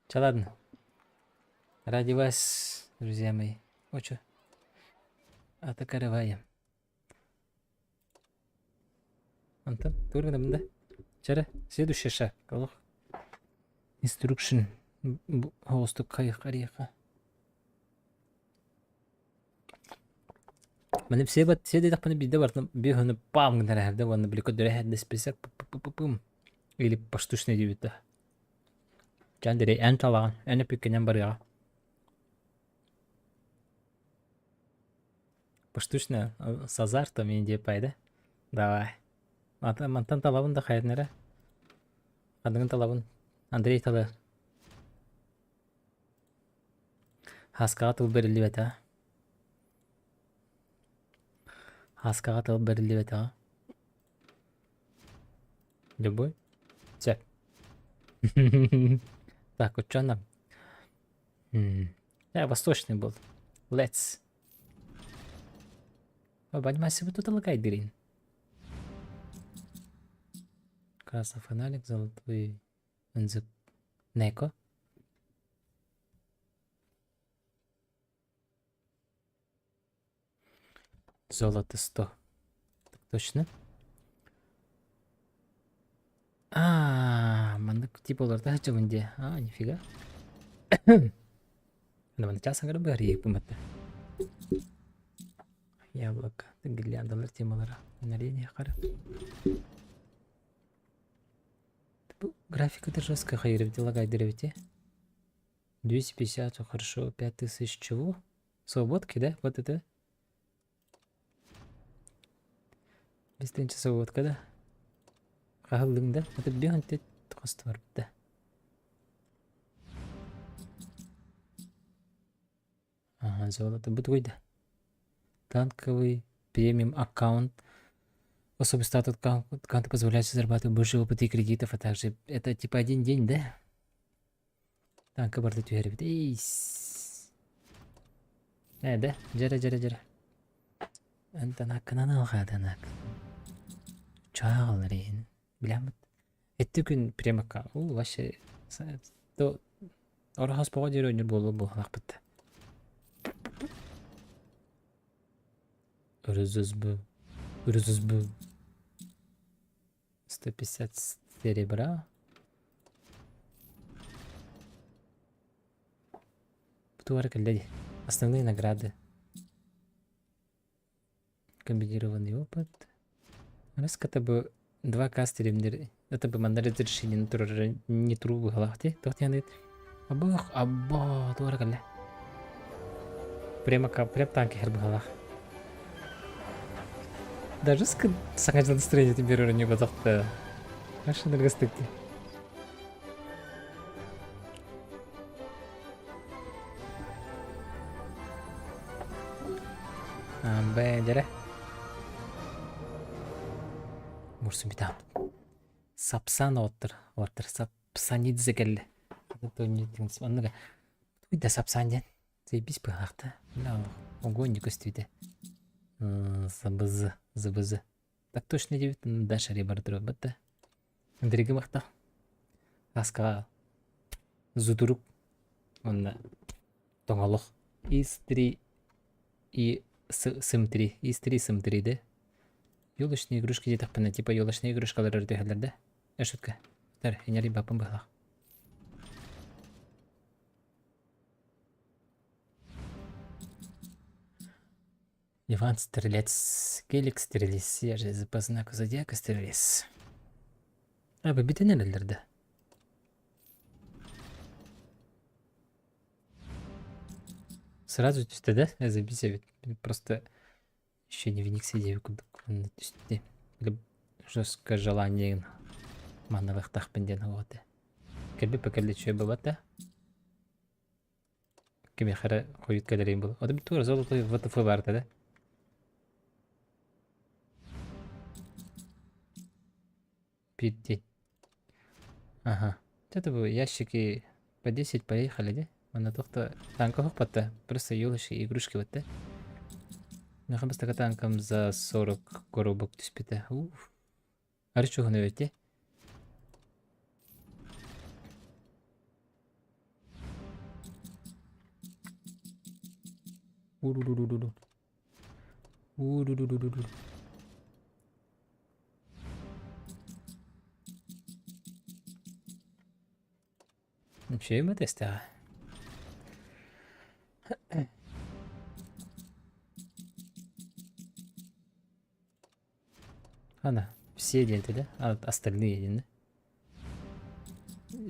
Ча ладно. Ради вас, друзья мои. Очо. Атакарываем. Антон, тур да? Чара, следующий шаг. Олох. Instruction. Оҕустук хайыха Маны все бат все диэтэхпинэ биирдэ барытын биир ону пам гынан эһэрдэ уонна били көрдөрө эһэрдэ список пу-пу-пу-пум или поштучный диэбит да. Чэ Андрей, эн талаҕын, эн эппиккинэн барыаҕа. Поштучная с азартом индия да? Давай. Мантан талабын да хайатын эрэ. Ханныгын талабын. Андрей талы. Хаскаҕа тыл бэриллибэтэҕэ. Хаскаҕа тыл бэриллибэтэҕэ. Любой? Сөп. Так, ученым. Я восточный был. Let's. Понимаешь, тут лагай дырин. Красный фонарик, золотой Неко. Золото 100. Так точно. А, маннык типа олорто сылдьабын дии. А, нифига. Манна чаас аҥара быһарыйыахпын батта. Яблоко. Гирляндалар темалара. Нарение хара. Графика жесткая хайыр лагайдыр эбити. 250, хорошо, 5000 чего? Свободки, да? Вот это? Бестенче свободка, да? Хаһыллыҥ да? Это биһан хостор да. Ага, золото. Бу да. Танковый премиум аккаунт. Особый статус аккаунта позволяет зарабатывать больше опыта и кредитов, а также это типа один день, да? Танка барда түһэрбит. Эйс. Э, да? Дьэрэ, дьэрэ, дьэрэ. Антанаккынан алҕаатанак. Чааҕалар иһин. Билэммит. Эти күн прямокка. У, вообще. То Ороһос боҕо диэри ойнуур буолуо буоллахпыт. РЗСБ. РЗСБ. 150 серебра. Туора кэллэ дии. Основные награды. Комбинированный опыт. Раз бу два кастелемнер это бы манна разрешение турар не туру быһалаах ти. Туох диэн Абах, абба, туора кэллэ. Прямо прям танк иһэр быһалаах. Даже саҥа дьыл настроениетин берер не батахта. Машина дии. Б дьэрэ. Мурсун битаам. Сапсан оттор, оттор Сапсанидзе кэллэ. Оннуга да Сапсан диэн. Заебись быһаахта. Огонь көстүүтэ. ЗБЗ, ЗБЗ. Так точно диэбит, Даша ребардро да. Дриги махта. Аска зудурук уонна тоҥолох. Ис-3 и сым-3. Ис-3 сым-3 да. Елочные игрушки диэтэхпинэ, типа елочные игрушкалар өрдөһөллөр да. Э, шутка. Тар, инери баппын быһалах. Иван Стрелец, Гелик Стрелец, я же по знаку зодиака Стрелец. А, бу бүтэн эрэллэр да? Сразу түстэ да? Забить Просто еще не вник сидеви курдук онно түстэ. Или жесткое желание манналыахтаахпын диэн оҕото. Кэлбит кэллэ үчүгэй буолбат да? Кимиэхэ эрэ хойут кэлэрин был. Ото туора золотой ВТФ баарта да? Пиддень. Ага. Это бы ящики по 10 поехали, да? Манна туох танка хоппатта. Просто елочки игрушки вот да? Меха бастакы танкам за 40 коробок түспүтэ. Уф. Арчугун эбит Уру-ру-ру-ру. У-ру-ру-ру-ру. Вообще теста. Ана, все диэти да? А, остальные диэн да?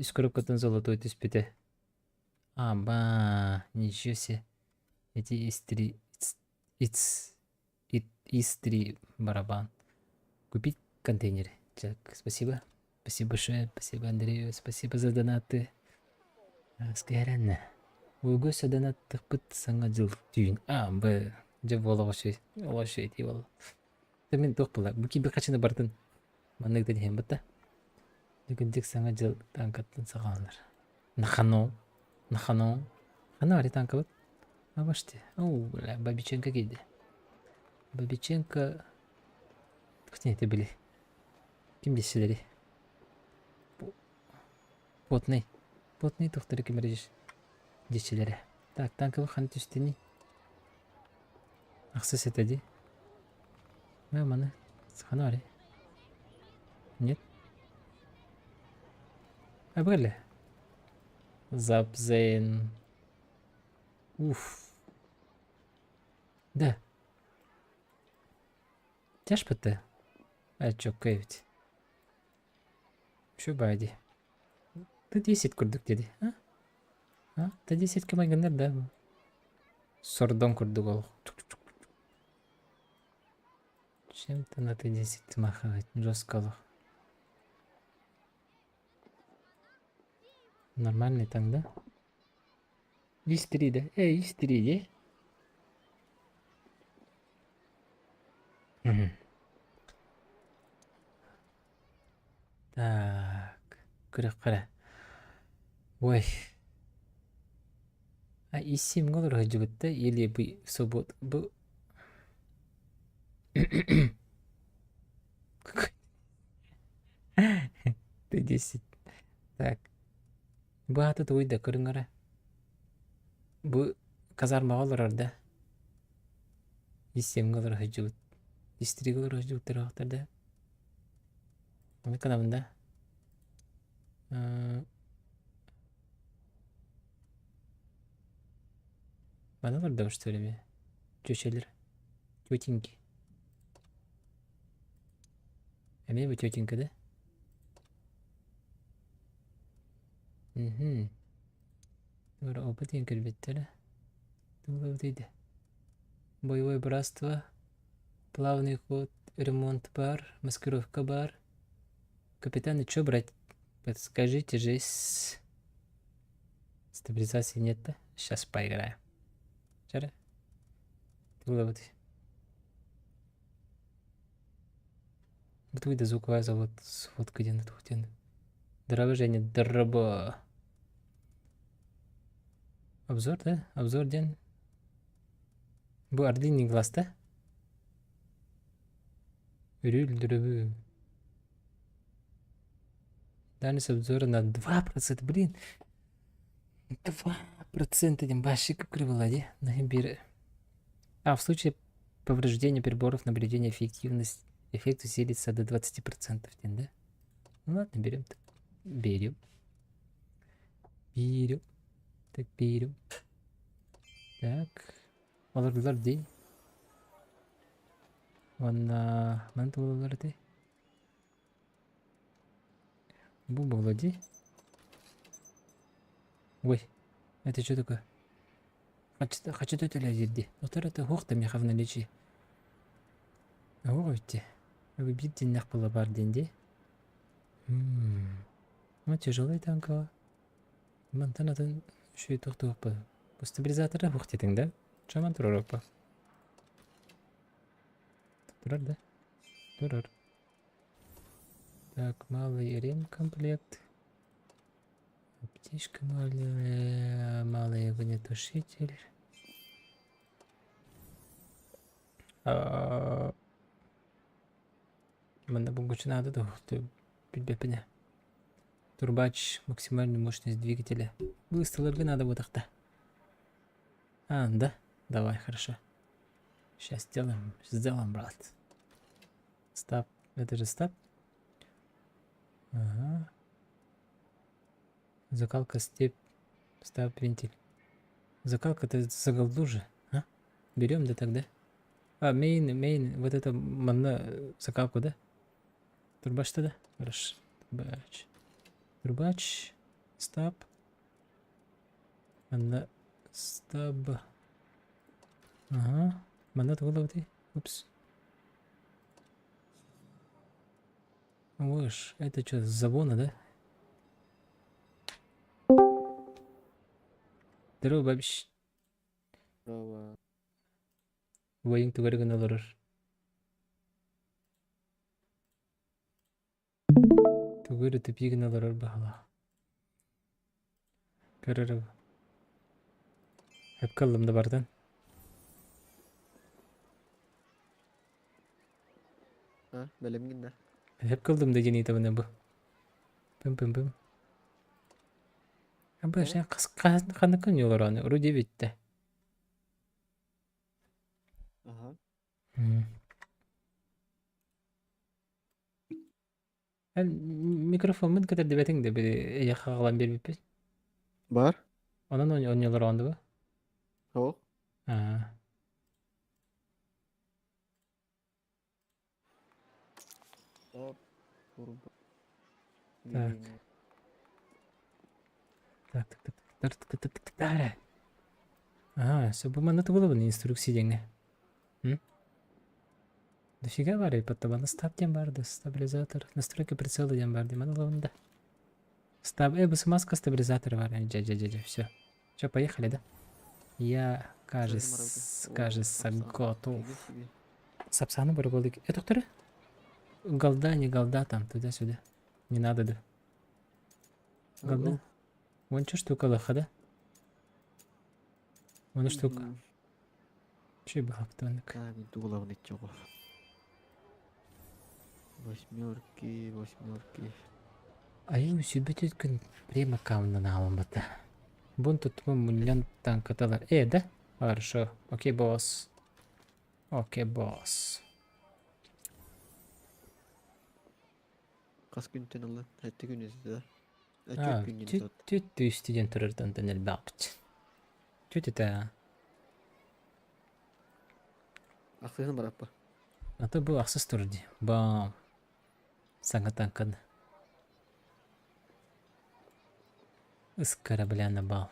Үс коробкаттан золотой түспүтэ. Аба, ничего себе. Эти из три... It's, it из три барабан. Купить контейнеры. Так, спасибо. Спасибо большое. Спасибо Андрею. Спасибо за донаты. Скэрэннэ. Уйгу донаттыхпыт саҥа дьыл түүн. А, Б. Дьэ буола оҕошуй. Оҕошуй дии буолла. Мин туох була? Бу киби хачыны бардын. Маннык да диһэн бытта. Дүгүндик саҥа дьыл танкаттан саҕаланар. Нахано. Нахано. Хана ари танкабыт? Абаште. Оу, бля, Бабиченко киирдэ. Бабиченко... Кто это были? Ким десилери? Потный. Потный тухтары ким эрэ дьиэччилэрэ. Так, танкабыт ханна түстүнүй? Ахсыс этэ дии. Мэ маны хана барый? Нет? А бу Запзен. Уф. Да. Тяжпыты? А чоккай эбит. Үчүгэй баҕайы дии. Т10 курдук диэди, а? А? Т10-ка майгыннар да бу? Сордоҥ курдук ол. Чем-то на Т10 смахивает, жестко олох. Нормальный танк, да? Ис-3 да? Эй, ис-3 дии. Мгм. Так, күрэххэ эрэ. Ой. А ис-7 олоро сылдьыбыт да или бу суббот бу Какой? Т10. Так. Бу аата тугуй да көрүҥ эрэ. Бу казармаҕа олорор да? Ис-7 олоро сылдьыбыт. Ис-3 олоро сылдьыбыттар уохтар да? Ону гынабын да? Манна олордоҕо что ли эмиэ? Чүөчэлэр. Тетеньки. Эмиэ бу тетенька да? Мгм. Опыт диэн кэлбиттэрэ. Тугу Боевое братство, плавный ход, ремонт бар, маскировка бар. Капитан, и чё брать? Подскажите же. Стабилизации нет, да? Сейчас поиграем. Вчера? Тугу Бу да звуковая завод сводка диэн туох диэн. Дороба, Женя, дороба. Обзор, да? Обзор диэн. Бу Орлиный глаз, да? Үрүл дөрөбү. Дальность обзора на 2%, блин. 2% диэн вообще кривыла дии. Биир. А в случае повреждения приборов наблюдения эффективность эффект усилится до 20% диэн, да? Ну ладно, берем. Так. Берем. Берем. Так, берем. Так. Олордулар дии. Уонна маны тугулар этэй? Бу буолла дии. Ой, это что такое? Хочу төлө дии. Отор это хуох да миэхэ в наличии. Оҕо ити. Биир дьиннээх буола баар диэн дии. Ну, тяжелый танково. Мантан атын үчүгэй туох туохпа. Бу стабилизатора хуох диэтиҥ да? Чаман турар Турар да? Турар. Так, малый ремкомплект. Аптечка малая, малый огнетушитель. А, Манна булгуччу наада да билбэппин ээ. Турбач, максимальную мощность двигателя. Быысталарга надо буотахта. А, да? Давай, хорошо. Сейчас сделаем, сделаем, брат. Стоп. Это же стоп. Ага. Закалка степ. Стоп, вентиль. Закалка это за голду же, а? Берем, да тогда? А, main, main, вот это манна закалку, да? Трубач тогда? Хорошо. Трубач. Трубач. Стоп. Манна стаб. Ага. Манна тугу Упс. Ой, это что, с загона, да? Здорово, бабич. Здорово. Убайыҥ тугу эрэ гына олорор. Тугу эрэ тупии гына олорор баҕалаах. Көр эрэ Сөпкө ыллым да бардын. А, бэлэмҥин да? Сөпкө ыллым да диэн ыйытабын бу. Пым-пым-пым. Абы Э? ханнык күн олорону? Вроде бүттэ. Аха. Эн микрофоммун кэтэрдибэтиҥ да били эйиэхэ аҕалан биэрбиппит. Бар. Онон онньолороон дуо? Суох. Аа. Стоп. Турбо. Так. Так, так, так, так, так, так, так, Аа, все, бу манна тугулабын инструкция диэҥҥэ. М? Дофига баар эбит стаб диэн баар да, стабилизатор, настройка прицела диэн баар дии, маны ылабын да. Стаб, маска стабилизатора баар, дьэ, дьэ, дьэ, дьэ, все. Че, поехали, да? Я, кажется, кажется, готов. Сапсаны барбалык. Это кто? Голда, не голда там, туда-сюда. Не надо, да. Голда? Вон что штука лоха, да? Вон штука. Че бахактаннык. Так, главный чего. Восьмерки, восьмерки. Айым сүбэт күн прямо камнан аламбата. Бун тутма муньян танкаталар. Э, да? Хорошо. Окей, босс. Окей, босс. Хас күнтэн ылла? Сэттэ күн да? А, Түөрт күн түт түт түстүден турартан элбааппыт. Түт это. Ахсыһын бараппа. А то бу ахсыс тур дии. Бам. Саҥа таҥкан. С корабля на бал.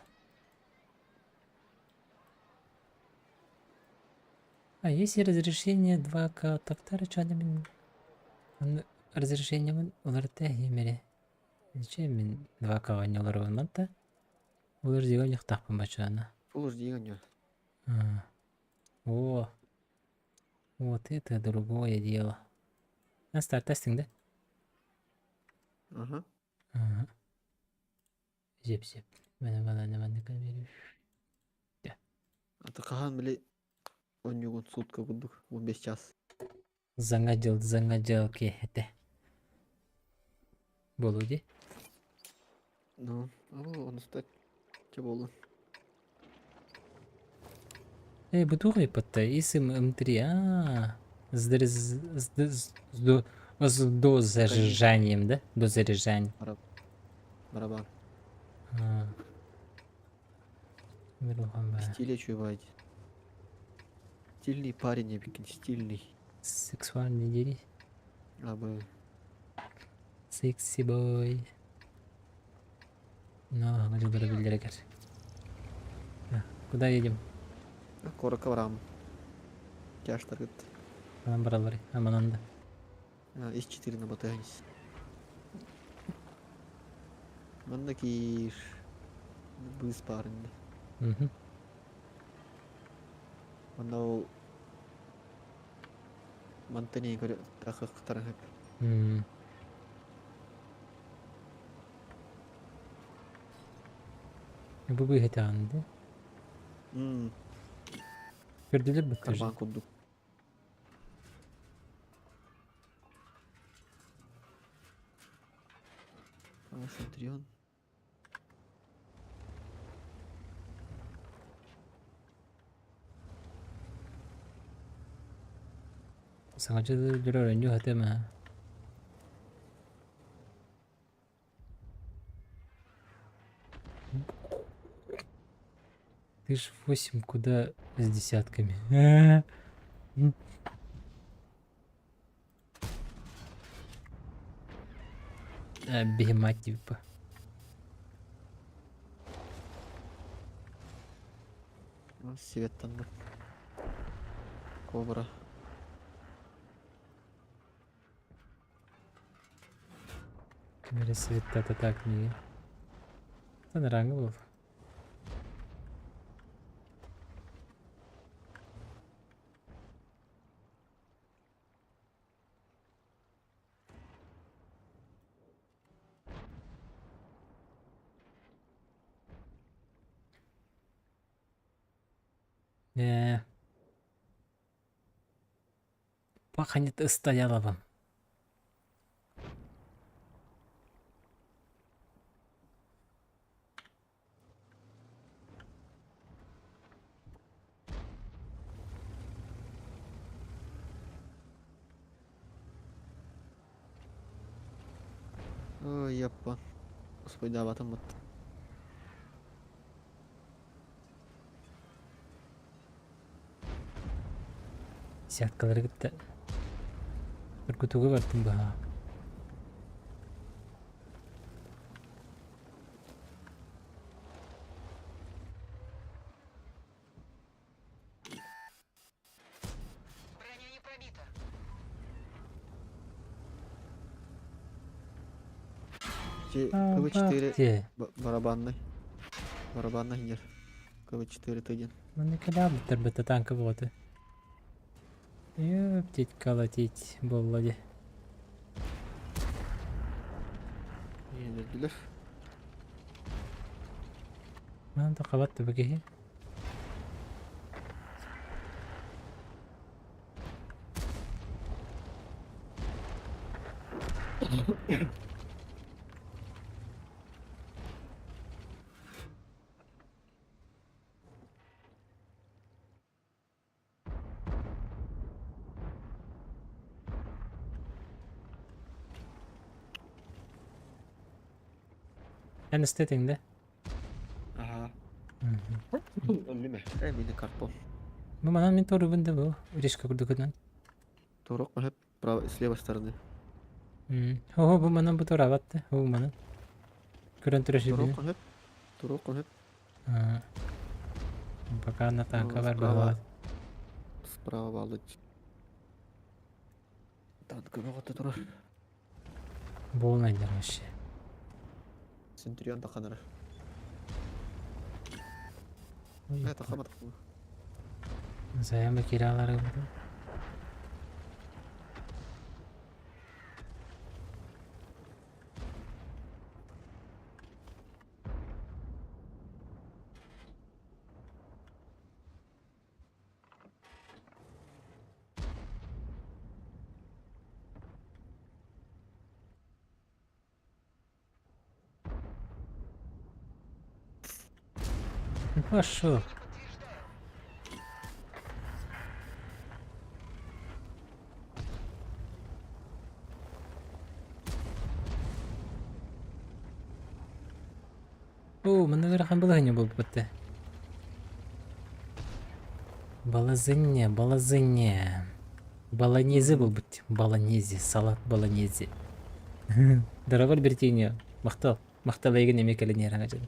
А если разрешение 2К таптары чанамин разрешение уларыта химере. Зачем мин 2К оонньууларбын манта? Улар дьигэ оонньуохтаахпын баччаана. Full HD оонньуу. О, вот это другое дело. А старт тестинг, да? Ага. Ага. Зеп-зеп. Мана мана мана камеру. Аты хаһан били оонньуугун сутка курдук 15 час. Заҥа дьыл, заҥа дьыл киэһэтэ. Буолуо дии. Ну, ол онуста чэ буоллун. Эй, бу туох ыйыппытта? Исм М3, а с с с до с дозаряжанием, да? Дозаряжание. Барабан. А. Стиле чуйбайт. Стильный парень эбиккин, стильный. Сексуальный дери. Абы. Sexy boy. Но, дьыллара биллэригэр. Куда едем? Куоракка барам. Тяжтаргыт. Манан бараллар. А манан да. Ис 4 на батыһанис. Манна киир. Быыс баар инде. Мгм. Манна ол мантан көрө тахыктаран хөп. Бу быыһытаҕын дии. Көрдүлэр бытта уже. Карбан курдук. А, Центурион. Саҥа дьылы өрөнньүү хатыам аа. Ты ж 8 куда с десятками? Бегемат типа. Светтанна. Кобра. Камера света так не. Это ранг был. Не. Пахнет Стояловым. Ой, яппа. Успайдаабатым бут. Десяткалары кытта тургутууга бардым быһаа. Броня не пробита. Чи КВ-4 Те. барабанный. Барабанный гер. КВ-4 Т1. Манна кэлээбиттэр быта танка буолта. Ёптить колотить буолла дии. Иһинэрдилэр. Манан да хабат да киһи. Эн эстетиҥ да? Аха. Мгм. Мини карпо. Бу манан мин туорубун да бу речка курдугунан. Турок маһып право с левой стороны. Хо бу манан бу туораабат да. Бу манан. Көрөн турар Турок сирбинэн. маһып. Турок маһып. Пока на танка бар Справа. быһалаат. Справа балыч. Танка бөҕөтө турар. Буолнайдар вообще. Центурион таханара. Ой, Э, тахамат. Заяма киралары буду. Ну пошел. Оо, манна ыарахан балаһыанньа буолбут да. Балазынньа, балазынньа. Баланези буолбут. Баланези, салат баланези. Дорогой Бертиньо, махтал. Махтал эйигин эмиэ кэлин иһэр дьон.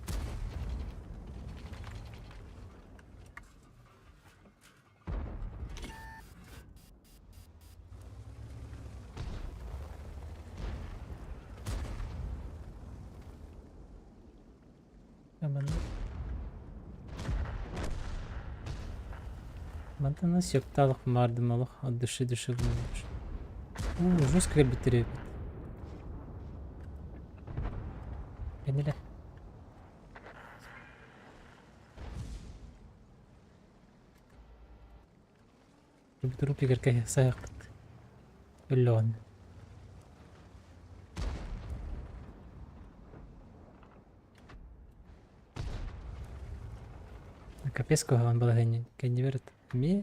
Мантан сөптаалык мардым олох от души души Уу, жестко кэлбиттэр эбит. Кэннилэ. Трупигар сайахпыт. Өллөҕүн. Капец куһаҕан балаһыанньа кэннибэр эмиэ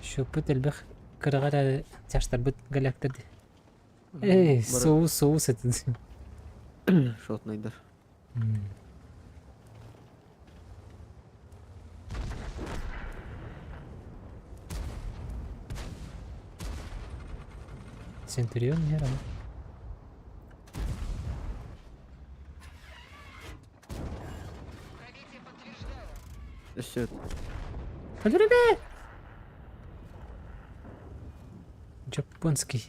счеппут элбэх кыраҕа эрээри чаштарбыт галяктар дии. Эй, соус соус этин. Шотнайдар. Центурион иһэр аны. Өссө Өлөрөбө! Japonский.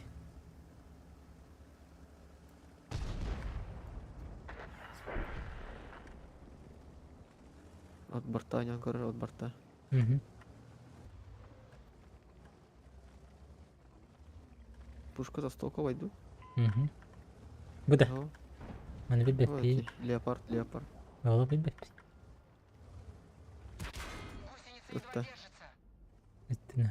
От борта ойнон көрөр от борта. Мгм. Пушка застолковай ду. Мгм. Бу да. О, Маны о, билбэппин. эти, Леопард, леопард. Оҕо билбэппин. Ытта. Эттин.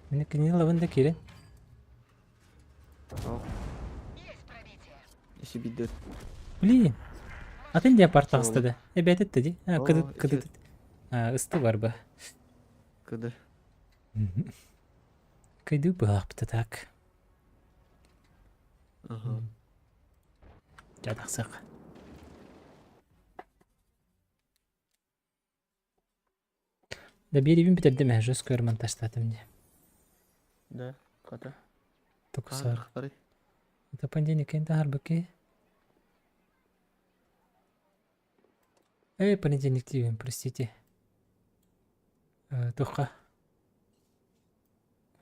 Мин кинини лабын да киирэн. О. Если бидет. Блин. Атын леопард Сол. таҕыста да. Эбээт этте дии. А, О, кыды ити- кыды А, ысты бар ба. Кыды. Кыйды быһаахпыта так. Ага. Дьэ тахсыах. Да биэрибин бүтэрдим ээ, жестко монтажтаатым дии. Да, хата. Тукусар. Хары. Это понедельник енді харбыки. Эй, понедельник деймін, простите. Туха.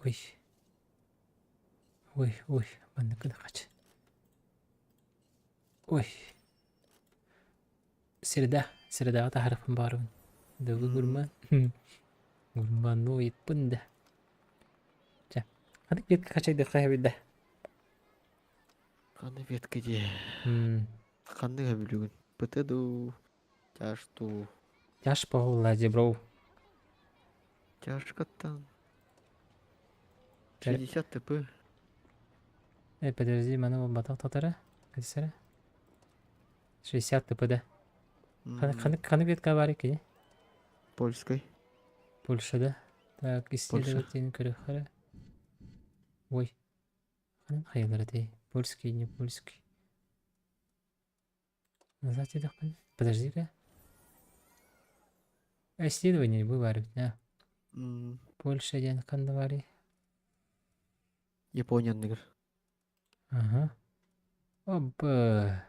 Ой. Ой, ой, маннык хач. Ой. Среда, средаҕа таһаарыахпын баҕарабын. Дылы гурман. Гурмануйппын да. Чэ, ханнык ветка хачайдыахха эбит да? Ханнык ветка дии. М, Ханнык бүлүгүн? ПТ дуу, тяж дуу. Тяж буолла дии, бро. Тяжкаттан. 60 ТП. Э, подожди, маны буолбатах татара. Кэтисэрэ. 60 ТП да. Ханнык ханнык ветка баар икки? Польской. Польшада. Так, Польша. исследовательный көрөхөрө. Ой. Ханан хайалар этэй? Польский, не польский. Назад диэтэхпинэ. Подожди-ка. Исследование бу баар эбит, да. Польша диэн ханна баарый? Япония анныгар. Аха. Опа.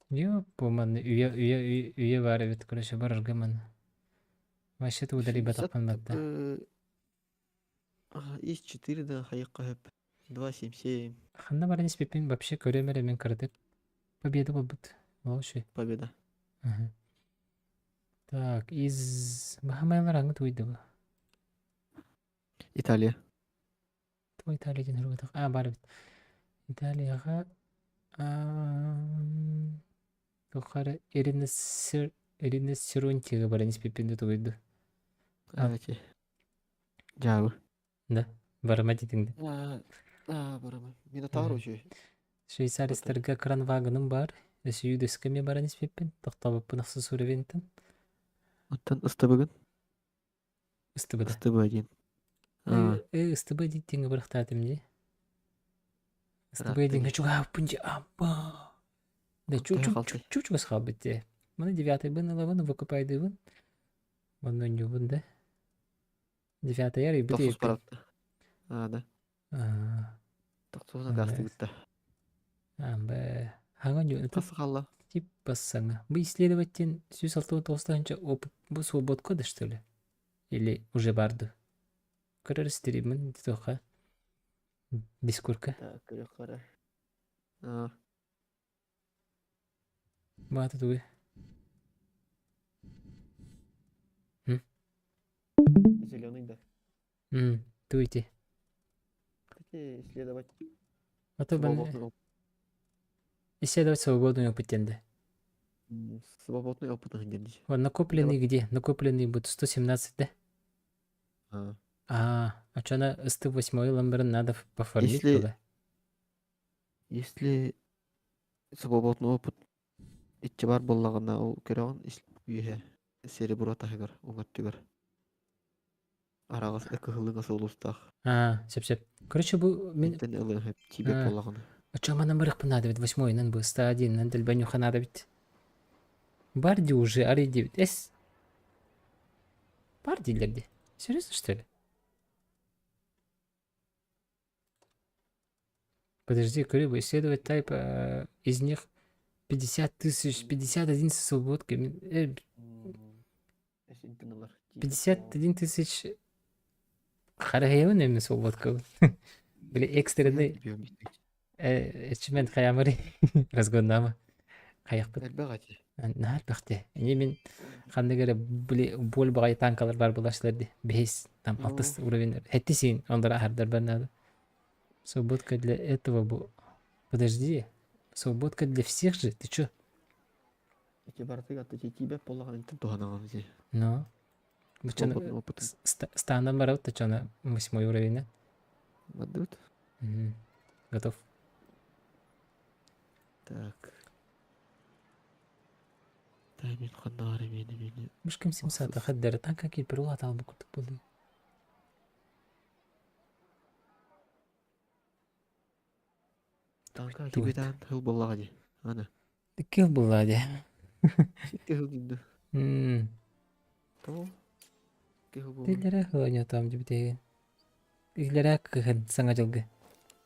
Ёппу, манна үйэ, үйэ, үйэ, үйэ баар эбит, короче, барарга манна. Вообще удали 60 батахпын батта. Из 4 да хайыққа хөп. 2,77. Ханна баран испиппин вообще көрөм эрэ мин кыратык. Победа буолбут. Вообще. Победа. Ага. Так, из Бахамайлар аңы туйды бу. Италия. Туй Италия диэн суругутах. А, бар эбит. Италияҕа Тухары Ирина Сер Ирина Серонтьева баран испиппин да тугуйду. А, Эти. Дьаабы. да, барыма дитиҥ да. А, а, барама. Минотавр үчүгэй. Швейцарецтарга кранвагыным бар. Өсүйү дөскө баран испиппин. Тохтобоппун ахсы суровинтан. Оттон ыстыбыгын? Ыстыбыда. Ыстыбы один. А, Ыстыбы диттиҥ бырахтаатым дии. Ыстыбы ыраатта диҥҥэ дии. чугаһаппын дии. Ампа. Да чу Төһө чу халтай? чу чугас хаалбыт дии. Маны девятыйбын ылабын, выкупайдыыбын. Онно онньуубун да. Девятыйар ыйбыт Тохсус ыйыппын. баратта. А, да. Аа, Тохсуһунан гаастыгытта. Амба. Хаҥа онньуу Хас хаалла? типа саҥа. Бу исследователь 169 тыһыынча опыт бу свободка да что ли? Или уже барды? Көрөр стримин туохха дискурка. Так, көрөх қара. А, Баата тугуй? зеленый да. Туйти. Кстати, исследовать А то бан свободный опыт. исследовать свободный опыт денде. Свободный опыт диэн. Вот накопленный где? Накопленный будет 117, да? А. А что на 108 ламберн надо пофармить Если, было? если свободный опыт иччи бар буоллаҕына ол көрөҕүн үөһэ серебро таһыгар уҥаттыгар араҕас кыһыллыҥа суолустаах А, сөп сөп. Короче, бу мин интэн ылыан сөп тиийбэт а, буоллаҕына. а чё манан барыахпын надо ведь восьмой нан бы 101 нан дэлбэнюха надо ведь. Барди уже, ари 9. Эс. Бар дииллэр дии. Серьезно, что ли? Подожди, Кырыба, исследовать тайп, из них 50 тысяч, 51 со свободкой, Эс интэн ылар тиийбэт буоллаҕына. 51 тысяч харахайабын эми свободка. Били Хайаан экстренный тиийбиэм биттик. эчимен хаямари разгоннама хайахпыт. Элбэх ати. Наар бахте. Эни мин ханнык эрэ били боль баҕайы танкалар бар булашлар ди. Бэһис там алтыс уровень. Хэттисин ондара ахардар бар надо. Свободка для этого бу. Подожди. Свободка для всех же. Ты чё? Ити барытыгар тиийбэт буоллаҕына интэн туһанаҕын ити. Ну. Свободный опыт. Станом барабыт тачана восьмой уровень. Бардыбыт. Готов. Так. Таймин ханнаары мени мени. Мышкым симсата Охсус. хаддары танка килпер улаатал бу курдук буолуй. Танка Тугут. кибитаан хыл буоллаҕа дии. Аны. Кил булла дии. Сикки хыл дии. Мм. Тоҕо? Икки хыл буолла. Тиллэрэ хыланьатаам дьибитиһин. Илэрэ кыһын саҥа дьылга.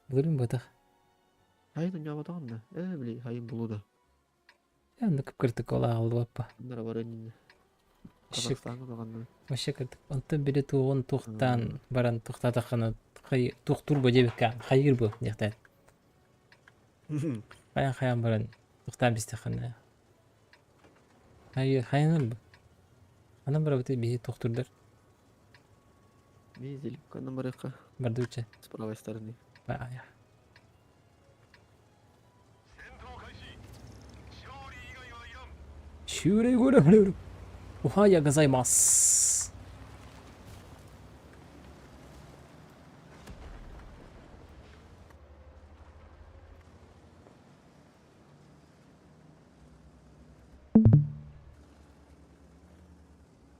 Былырыын буотах. Хайын унньаабатаҕын да? Ээ, били, хайын булуу да. Оннук кыртык ол ааҕыллыбаппа. Ханнара барыан иннинэ. Шик. Казахстаҥҥа даҕаны. Вообще кыртык. Онтон били туоҕун туохтаан баран туохтаатаххына хай туохтуур бу диэбиккэ хайыыр бу диэхтээн. Хайан хайан баран туохтаан бистэххинэ. Хайы хайаныр бу. Анан барабыты биһи туохтурдар Ми зеликканан барыахха. бардыбыча. С правой стороны. Баая. 修例ゴラおはようございます。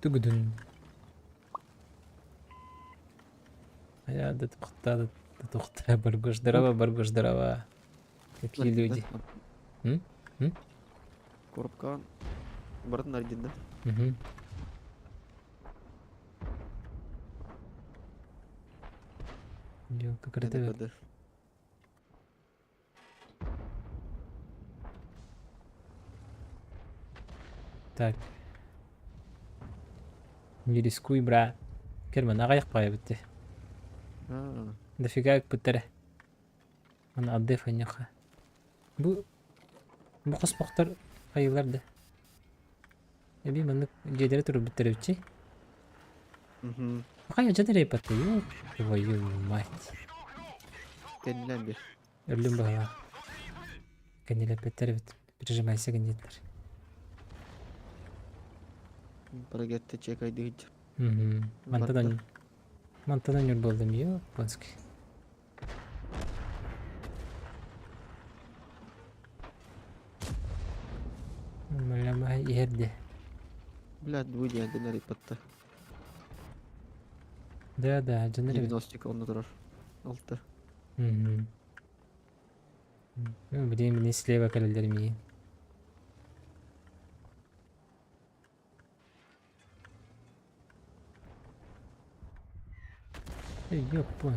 ドゥグドゥン。Я да тухта да тухта баргош здорово, баргош здорово. Какие люди? М? М? Коробкаҕын барытын аргинна. Мгм. Ёлка, кырата НКД. Так. Не рискуй, бра. Керман аҕыйах баҕайы битти. Аа, Дофига ыкпыттара. Аны отдых аньаха. Бу бу хоспохтор хайыылар да. Эбии маннык дьиэлэри турбуттар эбитчи. Мгм. Хайа дьон эрэ ёп твою мать. Кэннилэн бир. Өллүм быһалаах. Кэннилэппэттэр эбит. Прижимайся гэнниэттэр. Прогетте чекайдыгыт. Мгм. Барда. Мантан мантан өнөр буоллум японский. Малямаһа иһэрдэ. Блядь, бу диэн арыйбатта. Да, да, дьоннор эбит. 90 онно турар. Алта. Мгм. Ну, блин, мне слева кэлэллэр миин. Эй, ёппон.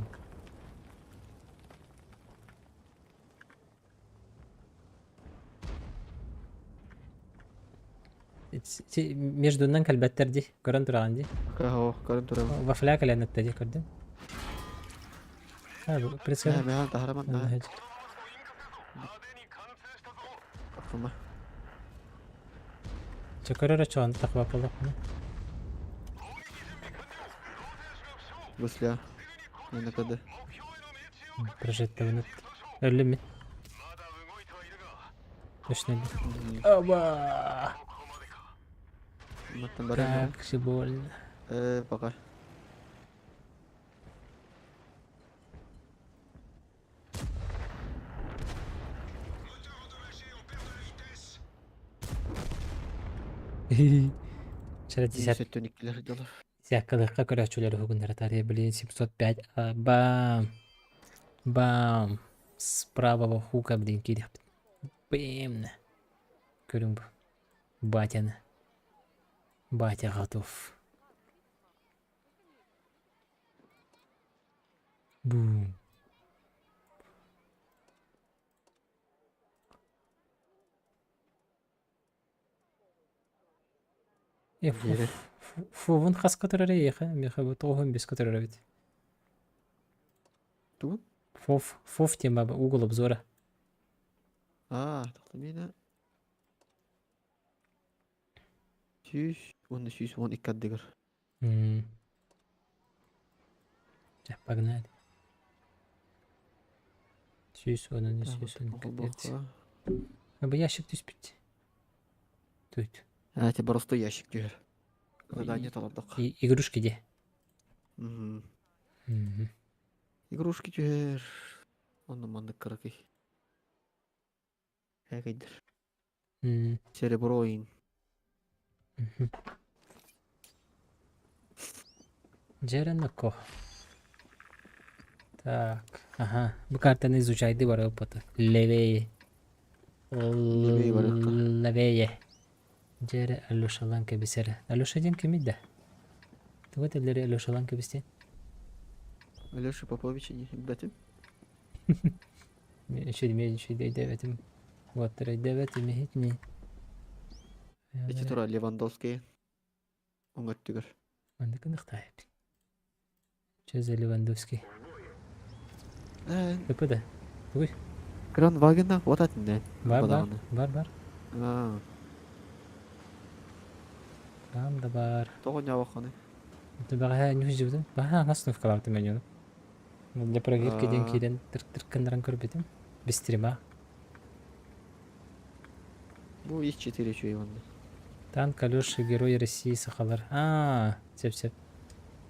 Междунан кэлбэттэр дии, көрөн тураҕын дии. Каһо, көрөн турабын. Вафля кэлэн этте дии, көрдүм. А, Мэ, мэ, таһараман, да. Акыма. Чэ көрөр очоон тахбапалахпына. Гусля. НКД. Прожектовын Өллүм мин. Точно өллүм. Оба! Маттан баран. Как же больно. Э, пока. Вчера десят... 172 дьолор. Десяткалыахха көрөөччүлэр уһугуннара таарыйа блин 705 а, бам бам с правого хука блин киириэхпит бэм көрүҥ бу батяны батя готов бум Э, Диэри. Фувун хаска турар эйиэхэ, миэхэ бу тоҕуһун бэскэ турар эбит. Тугун? Фов, фов тема угол обзора. Аа, тохтомина. Сүүс уонна 112 ардыгар. М. Чэ, погнали. 110, 112. Холбохха. Бу ящик түспүт. Тут. Аа, те просто ящик түһэр. Задание толордох. И игрушки где? Мгм. Мгм. Игрушки түһэр. Онно маннык кыракый. Һээкэйдэр. М. Сереброин. Мгм. Дьэ Так, ага. Бу картаны изучайды бар опыты. Левее. Левее барыахха. Левее. Дьэ Алешалан кэбисэрэ. Алеша диэн кимий да? Тугу этэллэри Алешалан кэбистиэн? Алеша Попович не билбэтим. Үчүгэй үчүгэй өйдөөбөтүм. Уоттар өйдөөбөтүм иһитини. Ити тура Левандовский уҥа өттүгэр. Маннык ынахтаайбын. Че за Левандовский? Э, ТП да. Тугуй? Гранд Вагена вот атиннэ. Бар бар. Бадаҕаны. Бар бар. Аа, Там да бар. тоҕо ньаабахханый? Это бэҕэһээ ньүһү Баһаа остановкалаабытым менюну. Для проверки диэн Аа. киирэн тырк-тырк гыннаран көрбүтүм. Без стрима. Бу X4 үчүгэй уонна. Танк Алеша, герой России сахалар. Аа, сөп сөп.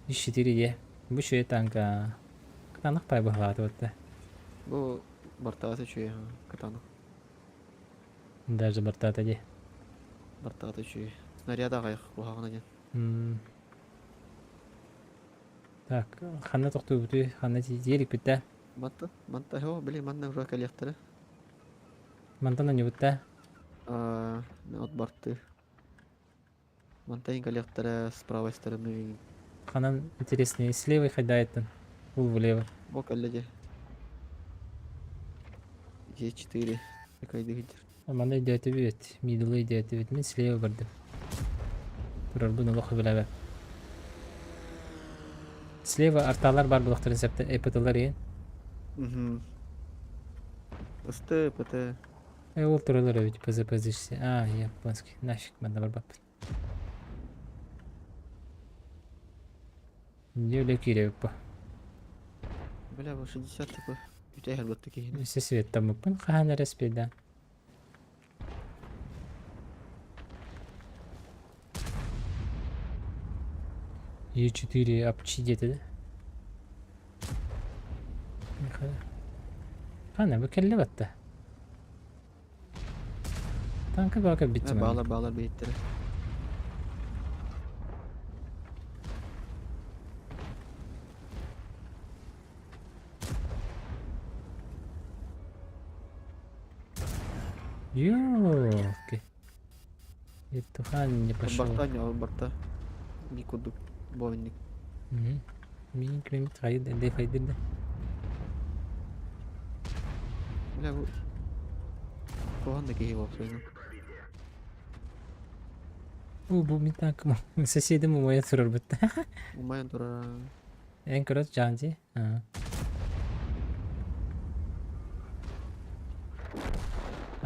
3-4 е. Бу үчүгэй танка. Кытаанах пай быһалааты батта. Бу бартаата үчүгэй кытаанах. Даже бартаата дии. Бартаата үчүгэй. Снаряд аҕыйах куһаҕана диэн. М. Так, ханна тохтуубутуй, ханна тиийдиэрикпит да? Манта, манта, оо, били манна уже кэлиэхтэрэ. Мантан анньыбыт да? Аа, от барты. Мантан кэлиэхтэрэ с правой стороны. Ханан интереснее, с левой хайдаайыттан. Ул влево. Бу кэллэ дьэ. Е4. Такайдыгыдыр. Маны өйдөөтүбүт. Мидл өйдөөтүбүт. Мин слева бардым. Турарбын олох билэбэ. Слева арталар бар булахтарын сәптен эпэталар иен. Угу. СТ, ПТ. Ол туралар эбит ПЗПЗ. А, японский. Нафиг манна барбаппын. Не үлэ киирэбит бу. Бля, бу 60 такой. Үтэ батты киһини. Өссө светтаммыппын хаһан эрэ спида. Е4 апчи диэтэ да. Хана бу кэллэ батта. Танка бака битти Баалар баалар бэйттэрэ. Ёлки. Ертухан не пошел. Барта не барта. Би курдук бойник. Мин кремит хайд де хайдырда. Бля бу Куһаҕан да киһи буолсуйна. Бу бу мин танкым соседим умайа турарбыт. Умайан турар. Эн көрөт жаанди.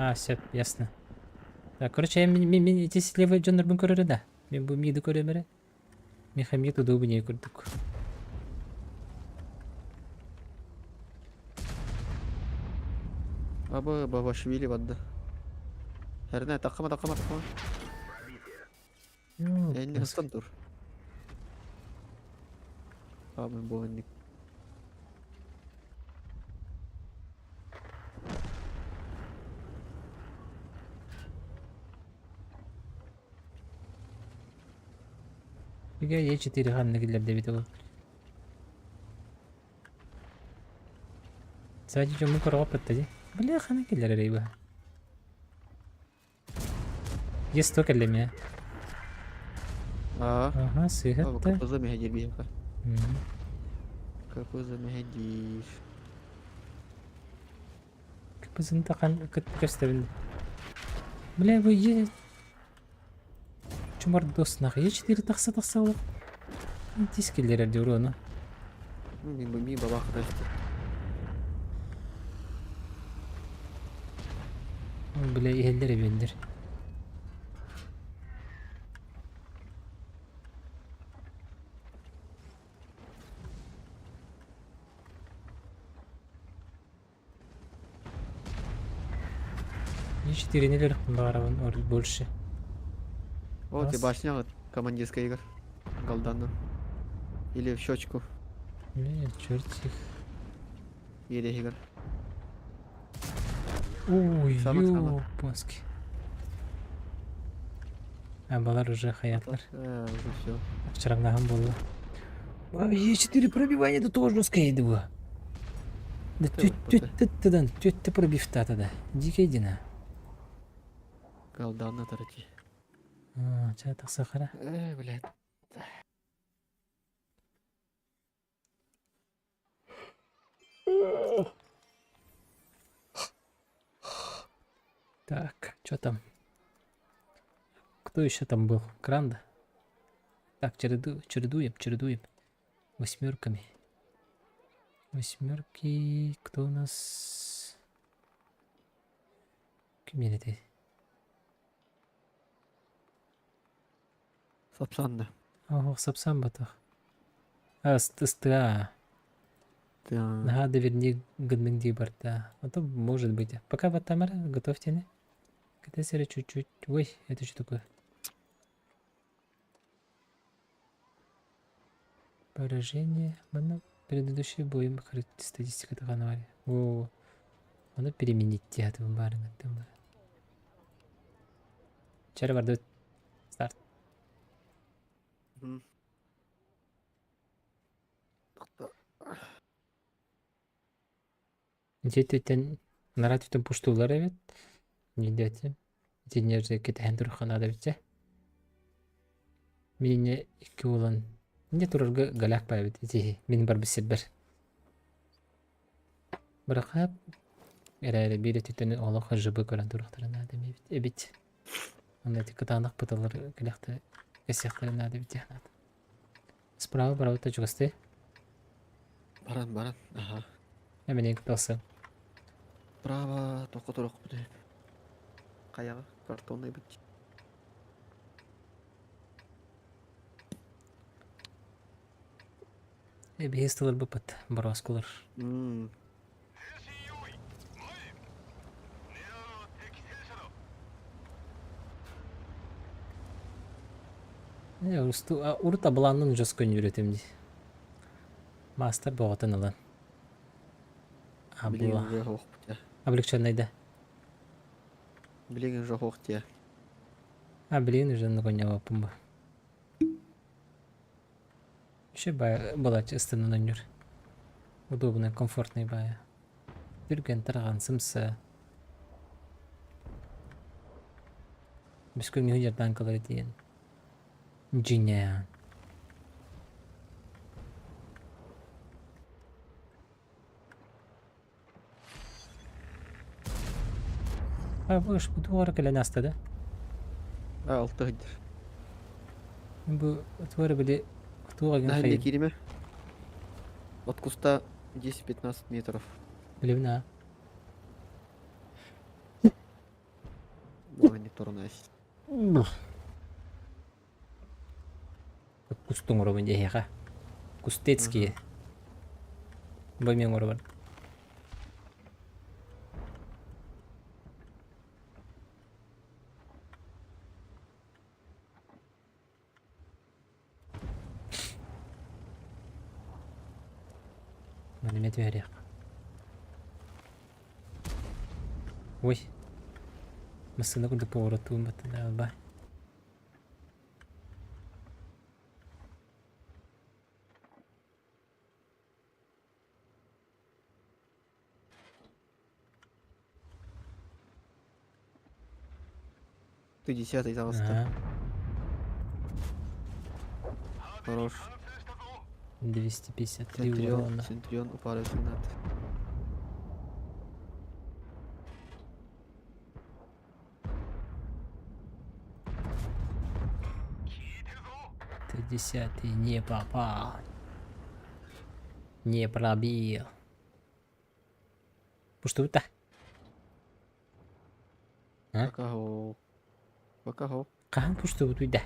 А, все, ясно. Так, короче, мин мин мин ити слева дьоннорбун көрөрө да. Мен бу миди көрөмөрө. Мехамид удобнее курдук. Аба Бабашвили барда. Эрне таккама таккама таккама. Энни хастан тур. Аба бу энни. Бигэ Е4 ханна киллэрдэ эбитэ буоллар. Сзади дьоммун көрөҕө дии. Бля, ханна киллэрэрий бу? Е100 кэллэ эмиэ. Аа. Ага, сыыһатта. КПЗ мэһэдиир биһиэхэ. КПЗ мэһэдиир. КПЗ-ны тахан көстөбүн. Бля, бу Е Чумардос нах Е4 тахса тахса ол. Тис киллэрэр дии уруону. Мин ми бабах расти. Бля, иһэллэр эбиэллэр. Е4 нелер баарабын больше. О, ты башня командирская игр. Голдана. Или в щечку. Нет, черт их. Или игр. Ой, ёпанский. А балар уже хаятлар. Уже все. Вчера нагам было. Е4 пробивание это тоже жесткое было. Да түт-түт-түт түт пробив-та тогда. Дикая дина. Голдана тарати. А, ча тахсахара. Э, блядь. Так, что там? Кто еще там был? Кранда? Так, чередуем, чередуем. Восьмерками. Восьмерки. Кто у нас? Ким это? Сапсанна. Ого, Сапсан батах. А, СТА. Да. Надо верни гынның дии барда. А то может быть. Пока вот Тамара, готовьте не. КТСР чуть-чуть. Ой, это что такое? Поражение. Манна предыдущий бой статистика таханавали. Во. Оно переменить театр барына. Чары барды. Старт. Дьиэтиттэн нараа түтэн пуштуулар эбит. Ньидэтим. Итиннэ кэтэһэн турухха наада эбит дьэ. Миинэ икки буолан инньэ турарга голяк баайбыт ити мин барбыт сирбэр. Бырахаап эрээри биир өттүттэн олох ЖБ көрөн туруохтара наада эбит. Онно ити кытаанах пыталар кэлэхтэ кэсиэхтэрэ наада эбит диэх наада. Справа барабыт чугастыы. Баран баран. Аха. Эминин кыталсыам. Право тоққа туруохпут Хайаҕа картонный бит. Биһис тылырбыппыт борооскулар. Мм. Урут абылааннан жестко өнүрэтим дии. Маастар бөҕөтүн ылан. Билигин Абла. уже оһохпут я. Облегченный да. Билигин уже оһох дии. А билигин уже ногоньябаппын ба. Еще балачча ыстанан оонньуур. Удобный, комфортный баайа. Түргэн тарҕан сымса. Бүскүн дьардаан кылары тиийэн. Дьиҥэ. А бу бу туора кэлэн ааста да? А, алта сылдьар. Бу туора били туох игин Наһаа хайын кииримэ. От куста 10-15 метров. Билэбин аа. Буолан турунайс. Кустуҥ оробун дьиэһиэхэ. Кустецкие. Бу эмиэ оҥоробун. Маны эмиэ түһэриэх. Ой. Массыына курдук повороттуун баттын бай. Ты десятый таҕыста. Ага. Хорош. 253 Центурион, урона. Центурион упали 17. Ты десятый не попал. Не пробил. Пуштута. А? Пока хо. Пока хо. Хаһан пуштубутуй да?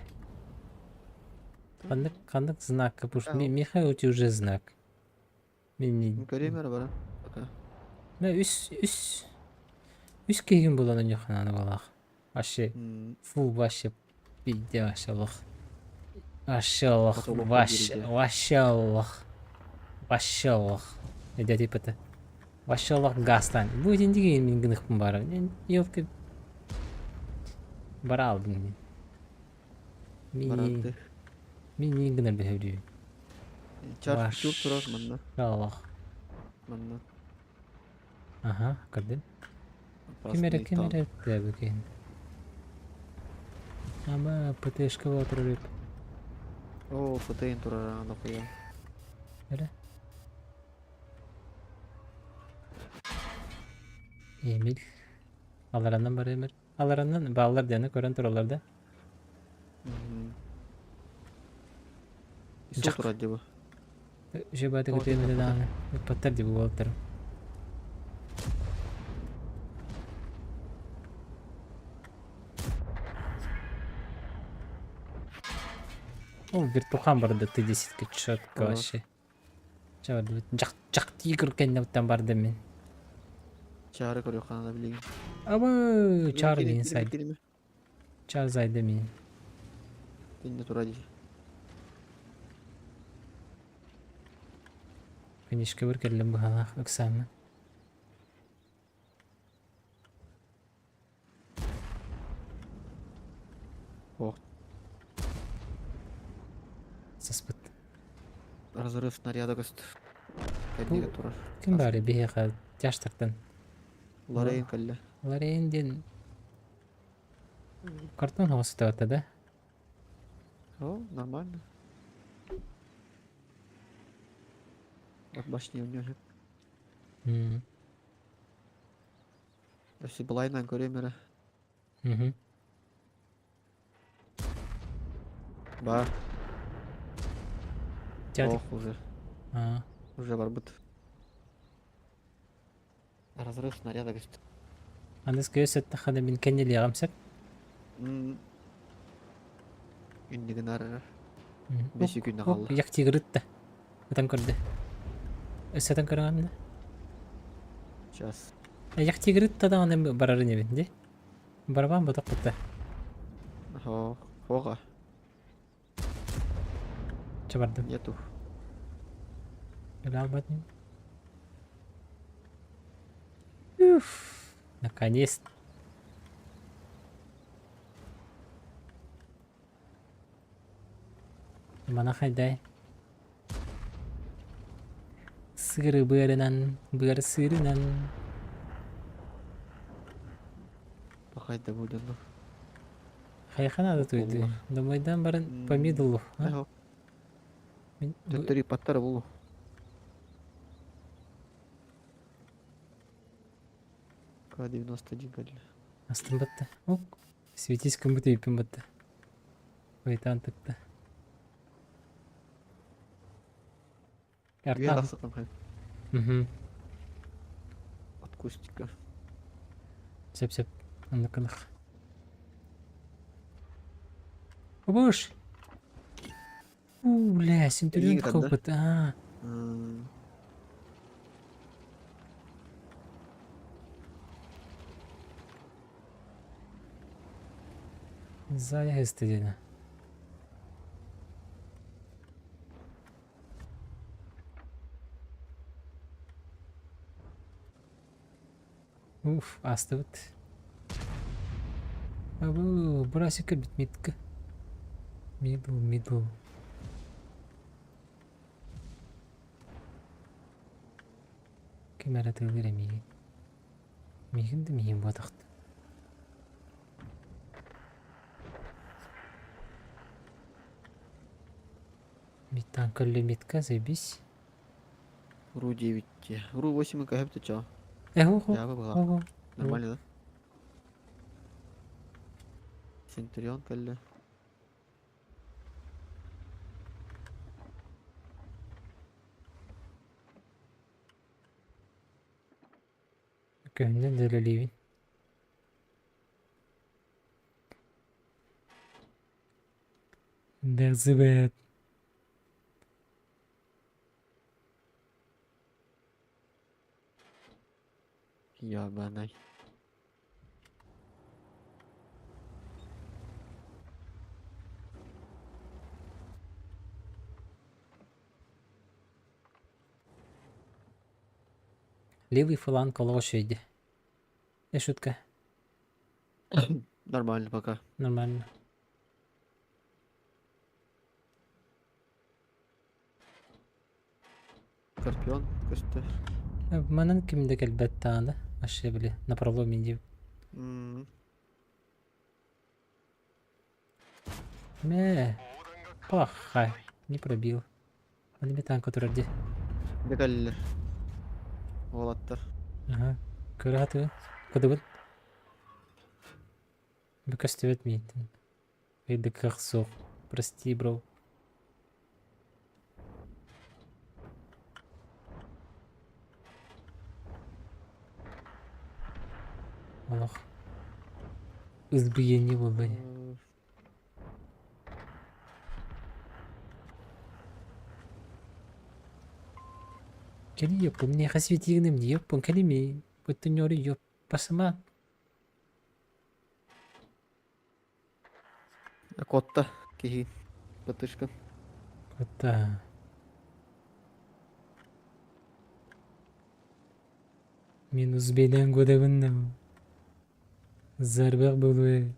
Ханнык, ханнык знакка пуш... Пока хо. Михаил у тебя уже знак. Мен... Көрүөм эрэ баран. Пока. Мэ үс үс үс киһигин булан онньоханааны балаах. Вообще М, фу вообще пиздец вообще олох. Вообще олох Потолок вообще диригэ. вообще олох вообще олох. Эдэ типа вообще олох газтан. Бу итинтиги мин гыныхпын бара. Елки бара алдым мин. Мин Баранты. мин мин гынар бөһөбү. Чар чур турар манна. Олох. Манна. Аха, көрдүм. Ким эрэ Опасный ким там. эрэ эттээбикин. Ама ПТшка буола турар эбит. О, ФТН турар аны куя. Эрэ. Эмил. Алараннан бар Эмир. Алараннан бааллар диэни көрөн тураллар да. Исо Дьах. турар дии бу. Жебаты Тоҕо көтүөмүтэ диэтэххэ. даҕаны. Ыппаттар дии бу уолаттарым. Ол вертухан барда ты десятка четко Ага. вообще. Чэ бардыбыт. Дьах дьах тигр кэннэбиттэн бардым мин. Чаары көрүөххэ наада билигин. Абы Кириме чаар кириме мин кириме сай. кириме. Чаар зайда мин. Инне тура дии. Финишка бір кэллим быһалаах ыксааммын. Ох. Саспыт. Разрыв снаряда көстөр. Бу Кэннигэр турар. ким баары биһиэхэ тяжтартан? Лорейн кэллэ. Лорейн диэн картон хоҕус да? О, нормально. От башни у него. М. Өссө былайынан көрүөм эрэ. Угу. Баар. Дядя. Ох, уже. А. Уже барбыт. Разрыв снаряда көстө. Аны скөйө сыттаххына мин кэннилиэҕим сөп. Иннигин арар. Бес күнне қалды. Як тигрытта. Ытан көрдө. Өссө ытан көрөҥ да? Сейчас. Як тигрытта даҕаны барарын эбит дии. Барабан ботох кытта. Хо, хога. Чэ бардым. Нету. Өлө албат Уф, наконец. Мана хайдай. Сыры быарынан, быар сыырынан. Пахайда буолла. Хайаха надо туйду. Домойдан баран по мидлу. А? Төттөрү паттара булу. К-91 кэллэ. Астын батта. Ок. Светись кымбыт үйпүн батта. Ойтан тыкта. Үйе тахсытым хай. Угу. От кустика. Сөп-сөп. Оннук Обуш! У, бля, Сентурион хопот. А. Зая стедина. Уф, астыбыт. Абу, брасика битмитка. Мидл, мидл. Ким эрэ тыылыыр эмиигин. Миигин да миигин буотахт. Миттан лимитка, заебись. Ру 9. Ру 8 кэһэп чо. Э, хо, Я была. хо. Нормально, да? Центурион кэллэ. Көһүннэн да үлэлиибин. Дэрзибэт. Ябанай. Левый фланг лошади. Шутка. Нормально пока. Нормально. Скорпион көстөр. Манан кимде кэлбэт даҕаны вообще били напролом иди. Мэ, пахай, не пробил. Аны танка турар дии. Дэ кэллилэр. Уолаттар. Ага. Көрө хатыы. Кыдыбын. Бу көстүбэт мииттин. Ыйдыках суох. Прости, бро. Олох. Избиение буолла ини. Кэли ёппун, миэхэ светигиним дии ёппун, кэлимий. Быттынньуору ёп, басыма. Куотта киһи ПТшка. Куотта. Минус бэйдэн куотабын Зарбах буолуо.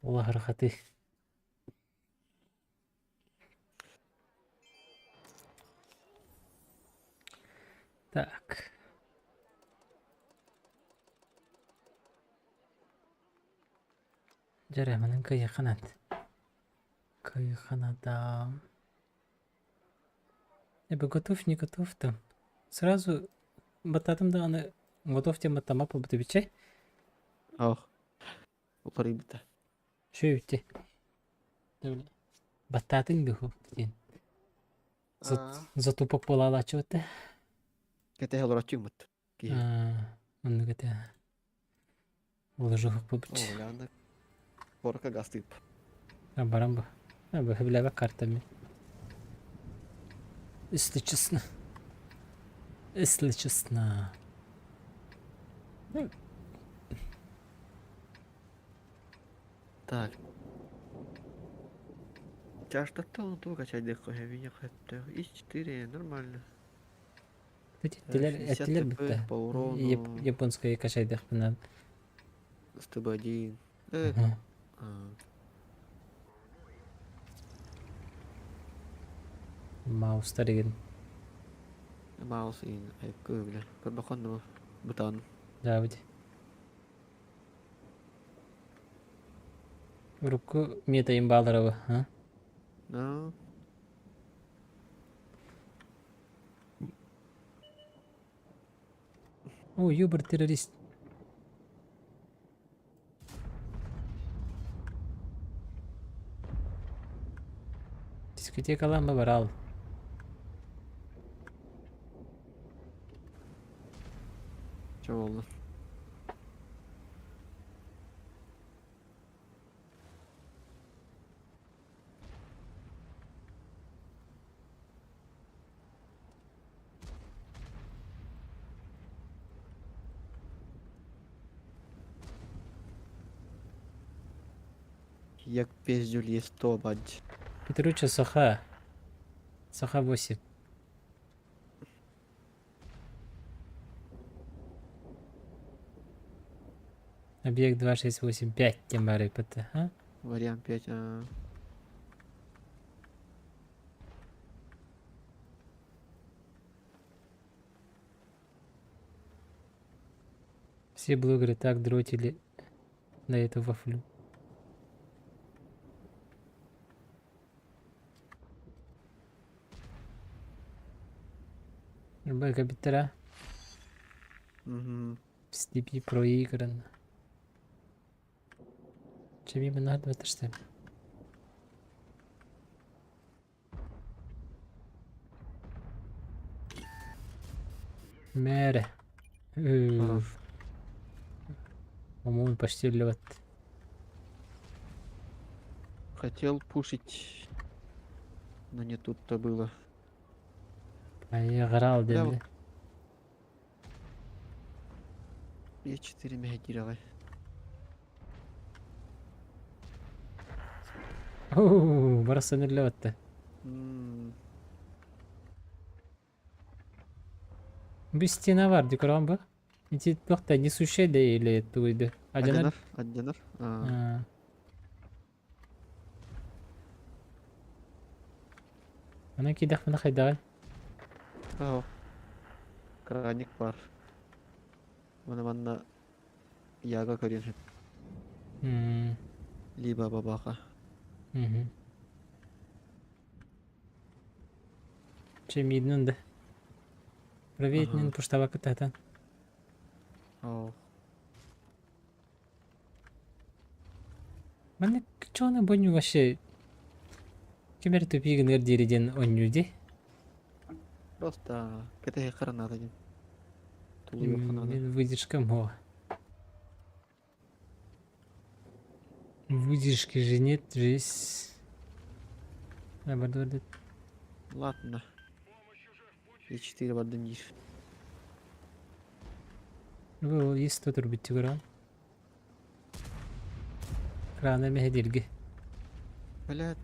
Улаһырҕатыы. Так. Дьэ манан кыайыахханат. Кыайыахханада. Я бы готов, не готов там. Сразу баттаатым даҕаны готов диэн баттаммат буолбут эбит Ох, уларыйбыта. Үчүгэй Баттаатыҥ дуо диэн. Затупок буолаалааччыбыт да. Кэтэһэ олороччуҥмут киһи. Оннук этэ. Уложуһукпут. Оо, Куоракка гастыып. Баран бу. Бу картами. Если честно. Если честно. Так. Чаштаттан туга качайдык көһөбүнэ Ис 4 нормально. Этилер этилер битте. По урону. Японская качайдыхпынан. СТБ-1. Маустар деген. Маус ин айкы биле. Көрбөкөн ну бутан. Да бит. Урукку метайын бааларабы, а? No. О, юбер террорист. Дискотекалаан ба барал. Чё болду? Як пиздюль есть то бать. Петруча Саха. Саха 8. Объект 2685, тем РПТ, а? Вариант 5. А... Все блогеры так дротили на эту вафлю. Рыбалка биттера. Угу. В степи проигран. Чем именно надо это что? Мэре. По-моему, почти лед. Хотел пушить, но не тут-то было. Проиграл, Да, дебли. Я 4 мегадировай. Оу, барасан лед. Бу стена бар, декоран бу. Ити туохта несущая да или туйды. Адьанар. Адьанар, адьанар. А, Ана кидэхпинэ хайдаҕай? Оо. Краник бар. Маны манна яга көрүөн сөп. Либо бабаха. Чэ миидинэн да. Проверить пуштабакка таһытан. Оо. Маннык чоно бонню вообще ким эрэ тупик гыныар диэри диэн оонньуур дии. Просто кэтэһиэххэ наада диэн. Тулуйуохха наада. Мин выдержкам о. Выдержки же нет, жизнь. Ладно. Е4 бардым диир. Бу ис турбит тигран. Крана мэһэдирги. Блядь.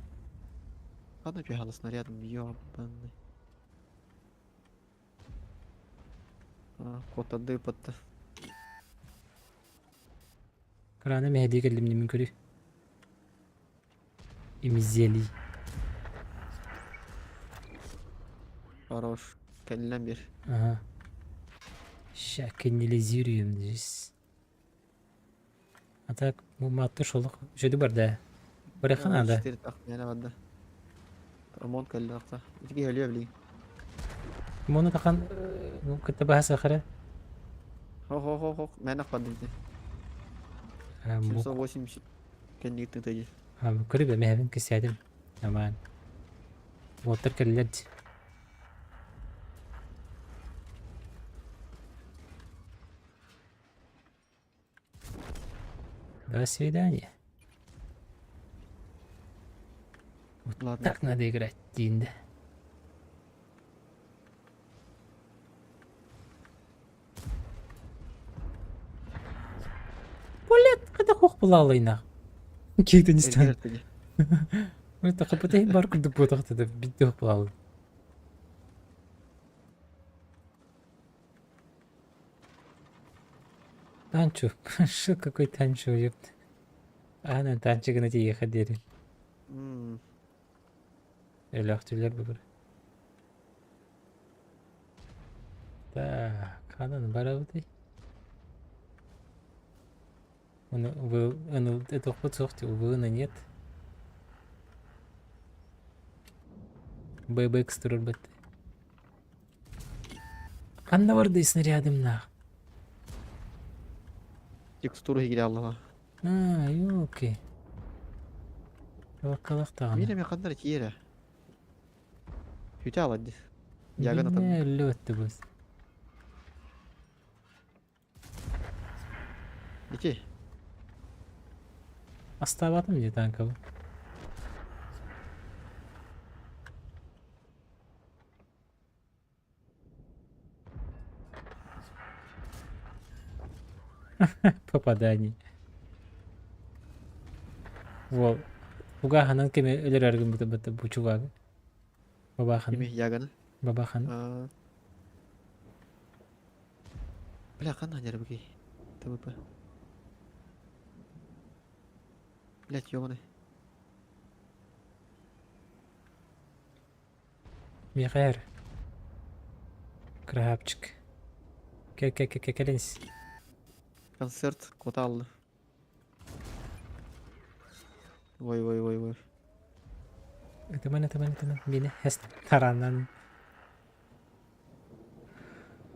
Ладно, бегала снарядом, ёбаный. А, кота дыпатта. Крана мэһэдии кэллим мин көрү. Имизели. Хорош. Кэллэн бир. Ага. Ща канализируем здесь. А так, матты шолох үчүгэй барда. Барыахха наада. Четыре так, мээнэ барда. Рамон кэллэ тахса. Ити киһи өлүө билигин. Мону тахан кытта баһа сахара. Хо-хо-хо-хо, мээнэ барда ити. 780 кэннигит тытыйы. Көрүбэ мэһэбин кисээтим. Аман. Уоттар кэллэр дии. До свидания. Вот Ладно. так надо играть, Тинда. Блядь, когда хох была лайна. Киһи не станет. Это хапытай бар курдук буотахта битте хох Танчу. Шо какой танчу, ёпт. Ана танчыгына тиийиэхэ диэри. Өлөөхтүлэр бүгүр. Так, ханан барабытый? Оны вы, аны этохпут суох вына нет. ББХ турар бит. Ханна барды снарядым нах? Текстура игре Аллаха. А, ёлки. Бакалах даҕаны. Мин эмэ ханна эрэ тиийэрэ. Хүтэ аалар дии. Яган атам. Билэ өллүбэттибис. Ити. Астаабатым дии танкабын. Попадание. Уол угааһынан кими өлөрөр гыммыты бытты бу чувагы. Бабаханы. Кими Яганы? Бабаханы. Аа. Бля, ханна нервги. ТВП. Блять, ёбаный. Михаил. Крабчик. Кэ-кэ-кэ-кэ-кэлинс. Концерт Коталлы. Ой, ой, ой, ой. Ытыман, ытыман, ытыман. Мини хэс таранан.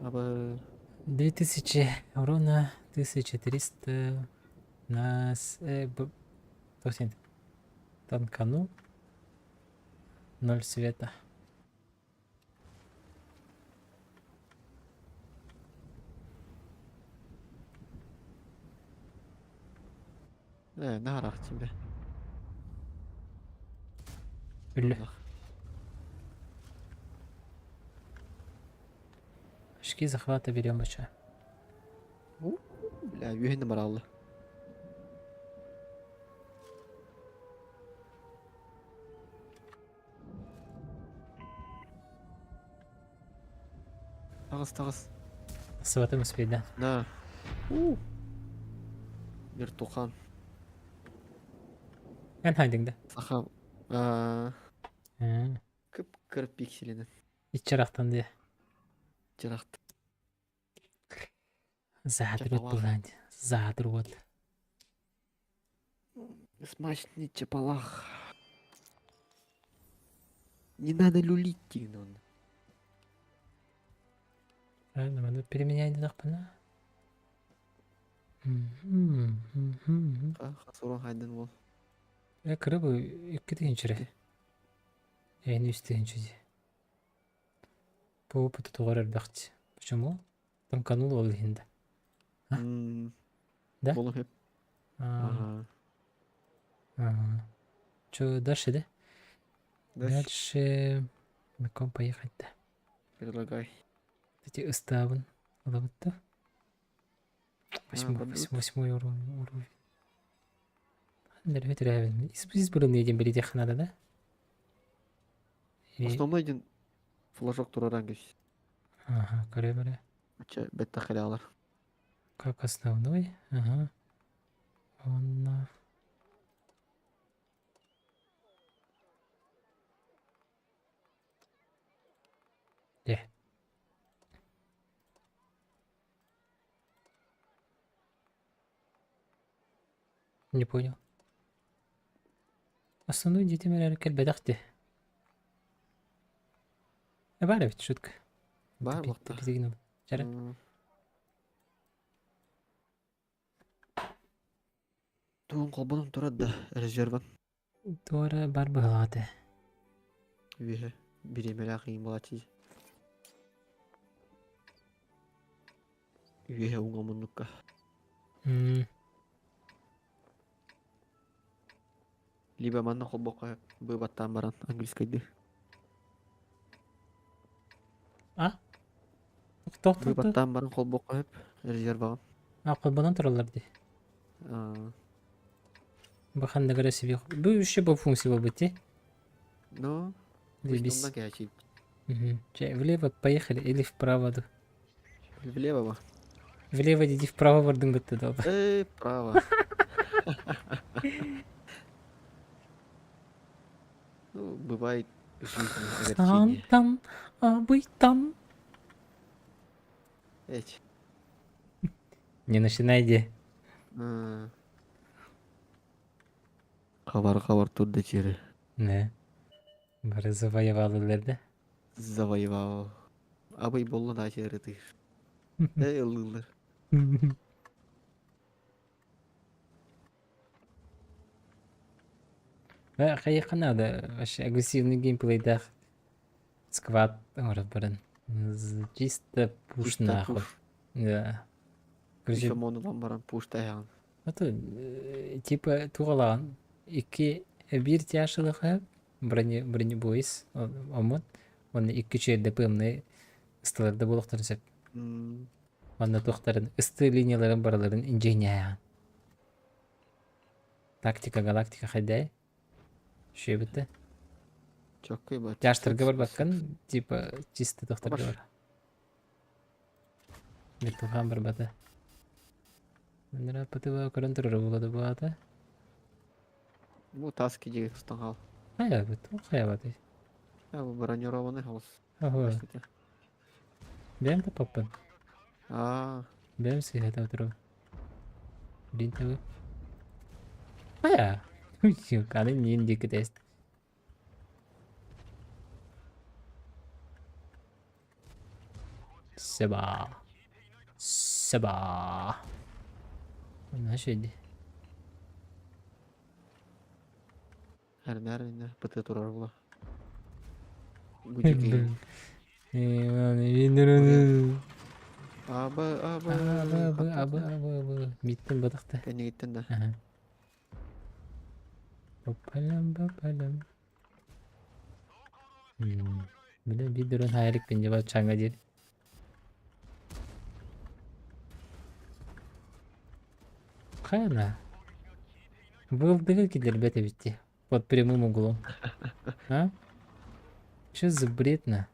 Аба 2000 урона, 1300 нас... Э, 90. Танканул. Ноль света. Э, наһаа тебе. Үллэ. Очки захвата берем еще. Бля, үөһүн бараллы. Таҕыс, таҕыс. Сватым успеть, да? На. У. Вертухан. Эн хайдың да? Саха. Аа, кып-кыр пикселинен. Иччарахтан дии. Дьарахт. Задрот Чапалах. булан. Задрот. Смачный чапалах. Не надо люлить он. Правильно, надо переменять дохпана. Хасурон хайден бол. Э, кырыбы икки тыһыынча Эни үс тыһыынча дии. По опыту тоҕор элбэхти. Почему? Танканул ол иһин да. А? Да? Болу хеп. А, Ага. ага. Чё, дальше, да? Дальше Дальше на ком поехать-то? предлагай. Кстати, ыстаабын. Ылабытта. Восьмой, бардыбыт. восьмой, восьмой уровень. уровень. Избранный диэн бэлиэтиэххэ надо, да? Или... Основной один флажок тураран кэс. Ага, көрө Чэ, бетта халялар. Как основной? Ага. Он... Де. Не понял. Основной дьиэтим эрээри кэлбэтэх дии. Э, баар эбит, шутка. Баар буолта. Типи Чара. Тугун холбонон турар да резерван. Туора бар быһалаах этэ. Үөһэ бириэмэлээх ыйым буолааччы. Үөһэ уҥа муннукка. Либо манна холбоххо быыбаттаан баран английскайдыы. А? Тох тох Быыбаттаан баран холбоххо сөп резерваҕын. А холбонон тураллар дии. Бу ханнык эрэ себе бу еще бу функция буолбут дии. Ну, Заебись. онно кээчиибит. Чэ, влево поехали или вправо ду? Влево ба. Влево иди, вправо бардыҥ бытты долба. Эй, вправо. Ну, бывает в жизни Там, огорчение. там, а вы там. Эч. Не начинай, де. Хабар хабар турда чери. Не. Бары завоевалылар да. Завоевал. Абый болла да чери ты. Эй, ыллылар. Хайыхха надо вообще агрессивный геймплейдаах сквад оҥорон баран чисто пуш Чисто нахуй. пуш. Да. Короче, Еще монулан баран пуштайаҕын. это типа туҕалаан икки биир тяжелыха броне бронебойс омун уонна икки чүөрдэ пымны ыстыларда буолуохтарын сөп. Манна туохтарын ысты линияларын барыларын инженерияҕын. Тактика галактика хайдай. Шөбүтэ. Чоккай ба. Тяжтарга барбаккын, типа чисто тохтарга бар. Вертухан барбата. Маннара патыба көрөн турар буолада буата. Бу тас кидиги тустан хал. Хайа бут, хайа баты. Я бу бронированный холос. Ага. Бэм да паппын. Аа. Бэм сыһата туру. Блин табы. Хайа. Аны нин диэки тест. Саба. Саба. Наша иди. Эрнер инне быты турар була. Гудики. Аба аба Аба аба аба аба. Биттен батахта. Кэннигиттэн да. Ага. Папалам папалам. Бile bir drone hayalik bence var çanga değil. Хайана. Был киллер бete битти. Под прямым углом. А? Что за бред на?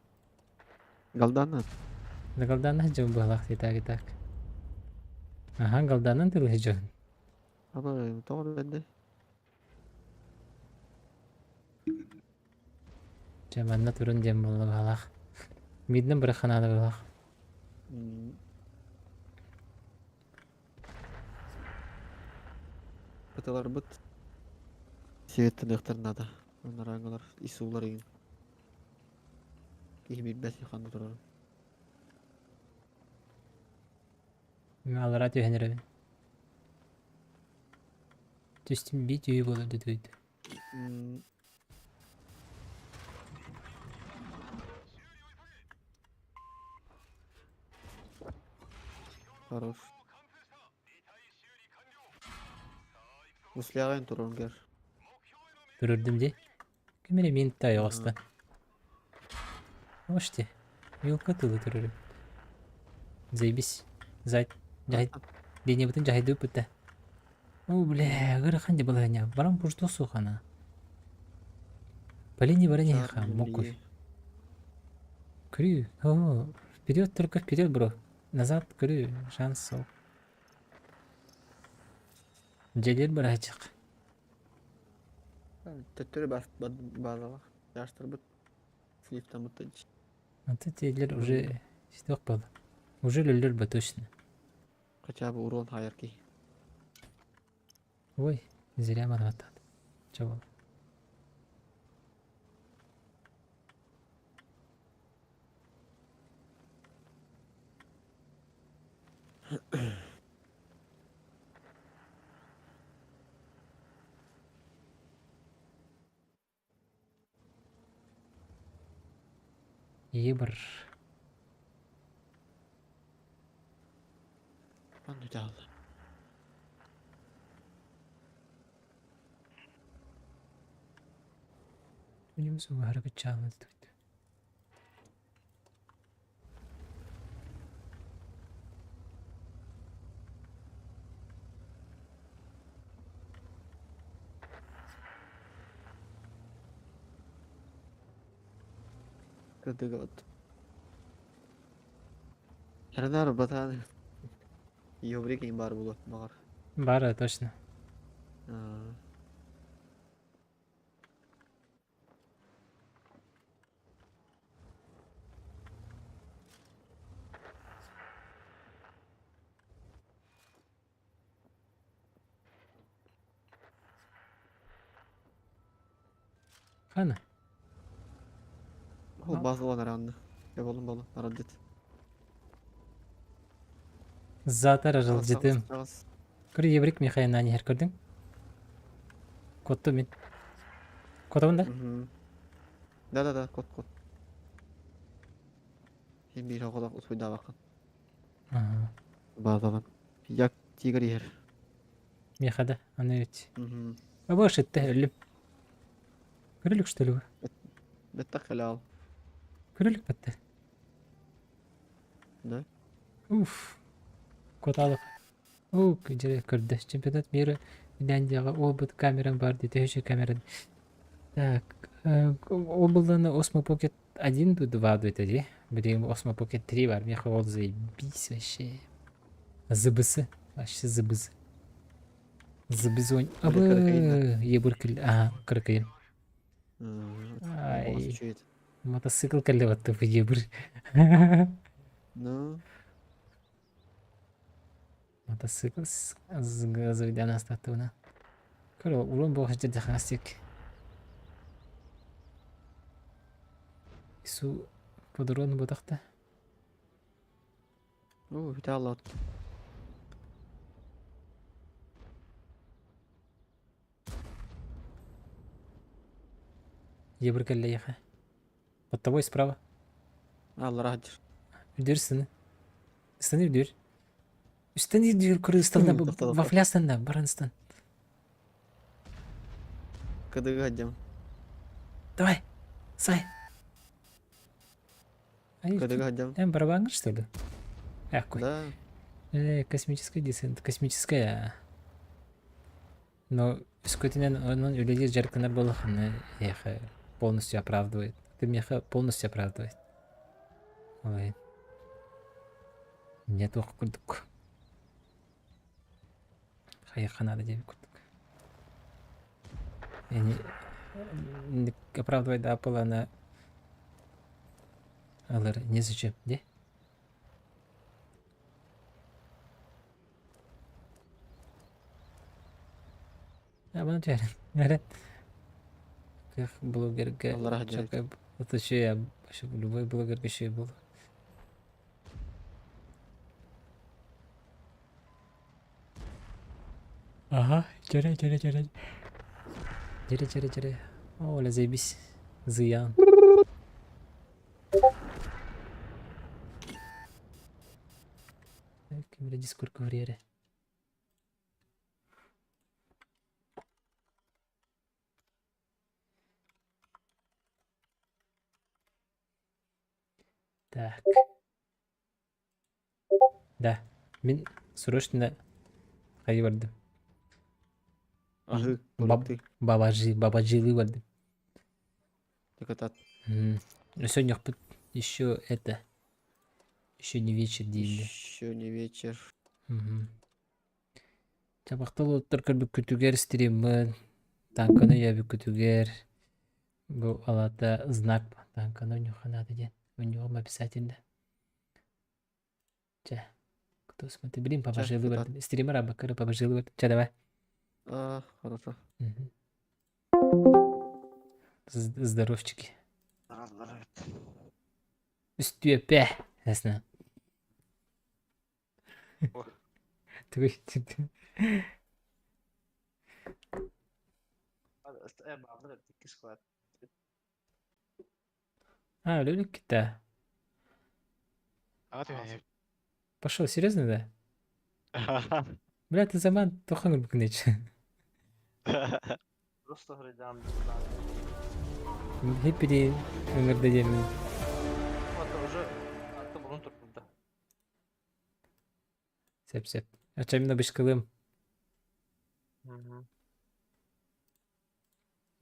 Галдана. Да галдана жон буолах и так и так. Ага, галданан тылы жон. Аба тоҕо бэнде. Жаманна турун дем болла балах. Миднен бір ханада балах. Бытыларбыт сигэттэн надо. Нарангалар исуулар игин. Киһи билбэт ханна турарын. Алара түһэнеребин. Түстүм бит үй болар дөтөйдү. Хорош. Услягайын турарын кер. Турурдум ди. Кимере мин тайоста. Оште. Юлка тылы турурум. Заебись. Зайт. Жахай. Линия бутын жахайды бутта. О, бля, ыарахан де баланя. Барам пушто сухана. По линии барани ха, мокуй. Крю. О, вперед только вперед, бро. Назад крю. Шанс сол. Дьэлиэр бараачык. Төттөрү базалах. Жаштырбыт. Слифтан бутта. Вот эти уже ситок был. Уже лөлөр ба точно. Хотя бы урон хаярки. Ой, зря манаттаат. Чэ буолла. Ебр. Манна дьаалла. Үнүм сугаһара кыччаабыт. Кырдыгабыт. Эрэнээр батаан. Ёбрик им бар булу баҕар. Бары точно. Хана? Ол базалан аранны. Болун болун аралдьыт. Затар аралдьытым. Көр Еврик Михаил иһэр көрдүҥ? Куоттум мин. Куотабын да? Да-да-да, кот кот. Син биир оҕолох усуйдаабаккын. Базалан. Як тигр иһэр. Миэхэ да, аны ведь. Аба ышытты, өллүм. Көрүлүк что ли? Бэттэх кэлэал. Көрүлүк бэтте. Да? Уф. Куоталык. Уу, дьэ көрдө. Чемпионат мира Финляндияҕа уолбут камерам бар дии, төһө камеран. Так, ол булланы Osmo Pocket 1 ду 2 ду это дии. Билигин Osmo Pocket 3 бар. Миэхэ ол заебись вообще. ЗБС. Вообще ЗБС. Забизонь. Абы, ебыр кил. Ага, кыркыйын. Ай. Мотоцикл кэллэ баттып ебыр. Ну. Мотоцикл заведен астаттыбына. Көр, урун буох дьэрдэхастик. Су подрон ботахта. Оо, бүтэ Ебір кэллэйэхэ. Под тобой справа. Аллара сылдьар. Үрдүөр сыны. Ыстан үрдүөр. Үстэн үрдүөр кыргызстанда вафля астанда баран ыстан. Кыдыгы сылдьам. Давай, сай. Кыдыгы сылдьам. Эн барабаҥҥар что ли? Эх, Да. Космический десант, космическая. Но өскөтүнэн онон үлэлиир дьарыктанар буоллаххына эйиэхэ полностью оправдывает. Ты миэхэ полностью оправдывает. Ой. Не туох курдук. Хайыахха наада диэбит курдук. Не оправдывает да она алар незачем, де? Абаны түһэрэн. Эрэн. Кых блогерга Аллара сылдьар. Это еще я вообще любой блогерга еще и был. Ага, чере, чере, чере. Чере, чере, чере. О, оля, заебись. Зыян. Ким дискурка вриэре. Так. Да. Мин срочно хайы бардым. Аһы, Баб бабажи, бабажилы бардым. Тыкатат. Сегодня еще это еще не вечер дииллэр. Еще не вечер. Чабахтал оттор көрбүккүтүгэр стриммын, тааҥканы өйөөбүккүтүгэр бу алата знак тааҥканы ойнуохха наада диэн. Ойнуоҕум обязательно. Чэ, кто смотри, блин, Чэ, побажилы кытаат. бардым. Стример абаккары побажилы бардым. Чэ, давай. А, хорошо. Мгм. Здоровчики. Үстүөпэ. Ясно. Тугуй А, Люлик-то. Аҕа түһэн Пошел, серьезно, да? Бля, ты заман тохан букнеч. Хиппиди ыҥырда диэммин. Сөп сөп. Ачамина бышкылым.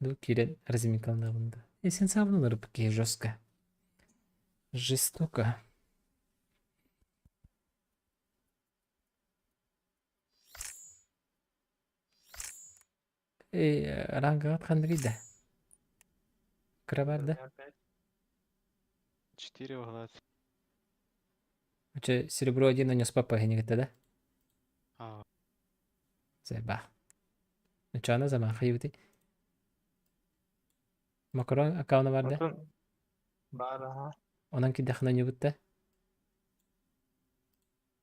Ну, киирэн разминкаланабын да. Если сабыналар киһи жестко. Жестоко. Э, рангаҕыт ханныгый да? Кыра бар да? Четыре угла. Че, серебро один нанес папа генегете да? А, Заба. Начана заман хайбыты. Макарон аккауна бар да? Баар аха. Онон киддахына ньубутта.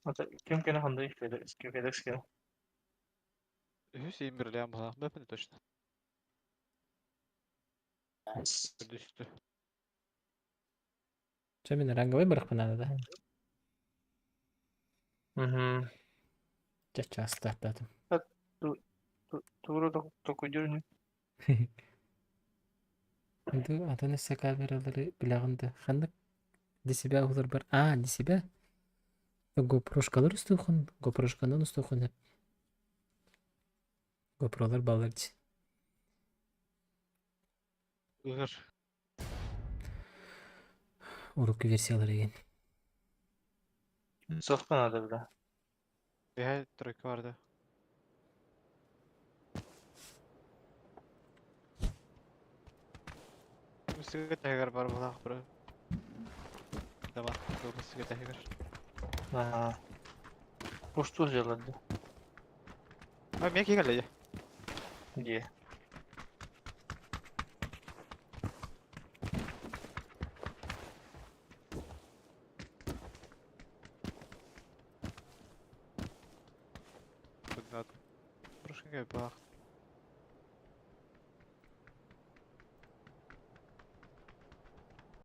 Ата ким кene ханды Федекс, ким Федекс кene. Үһүс иин бирлээн баҕалаах бэппин точно. Үрдүстү. Че мин ранговый барахпын да? Мгм. Ча частартатым. Тугу токуйдур Ду атын өссө камералары билэҕин да ханнык для себя уһулар бар. А, для себя? GoPro-шкалар устуохун, GoPro-шканан устуохун эп. GoPro'лар баллар дии. Ыгыр. Урукку версиялар еген. Сохпан надо бля. Биһэ тройка барды. Үсүгэ тэһигэр бар булаах бро. Давай, үсүгэ тэһигэр. Ага. Пусту сделали. А, мен кигэлэ. Где? Поднат. Прошкинге баах.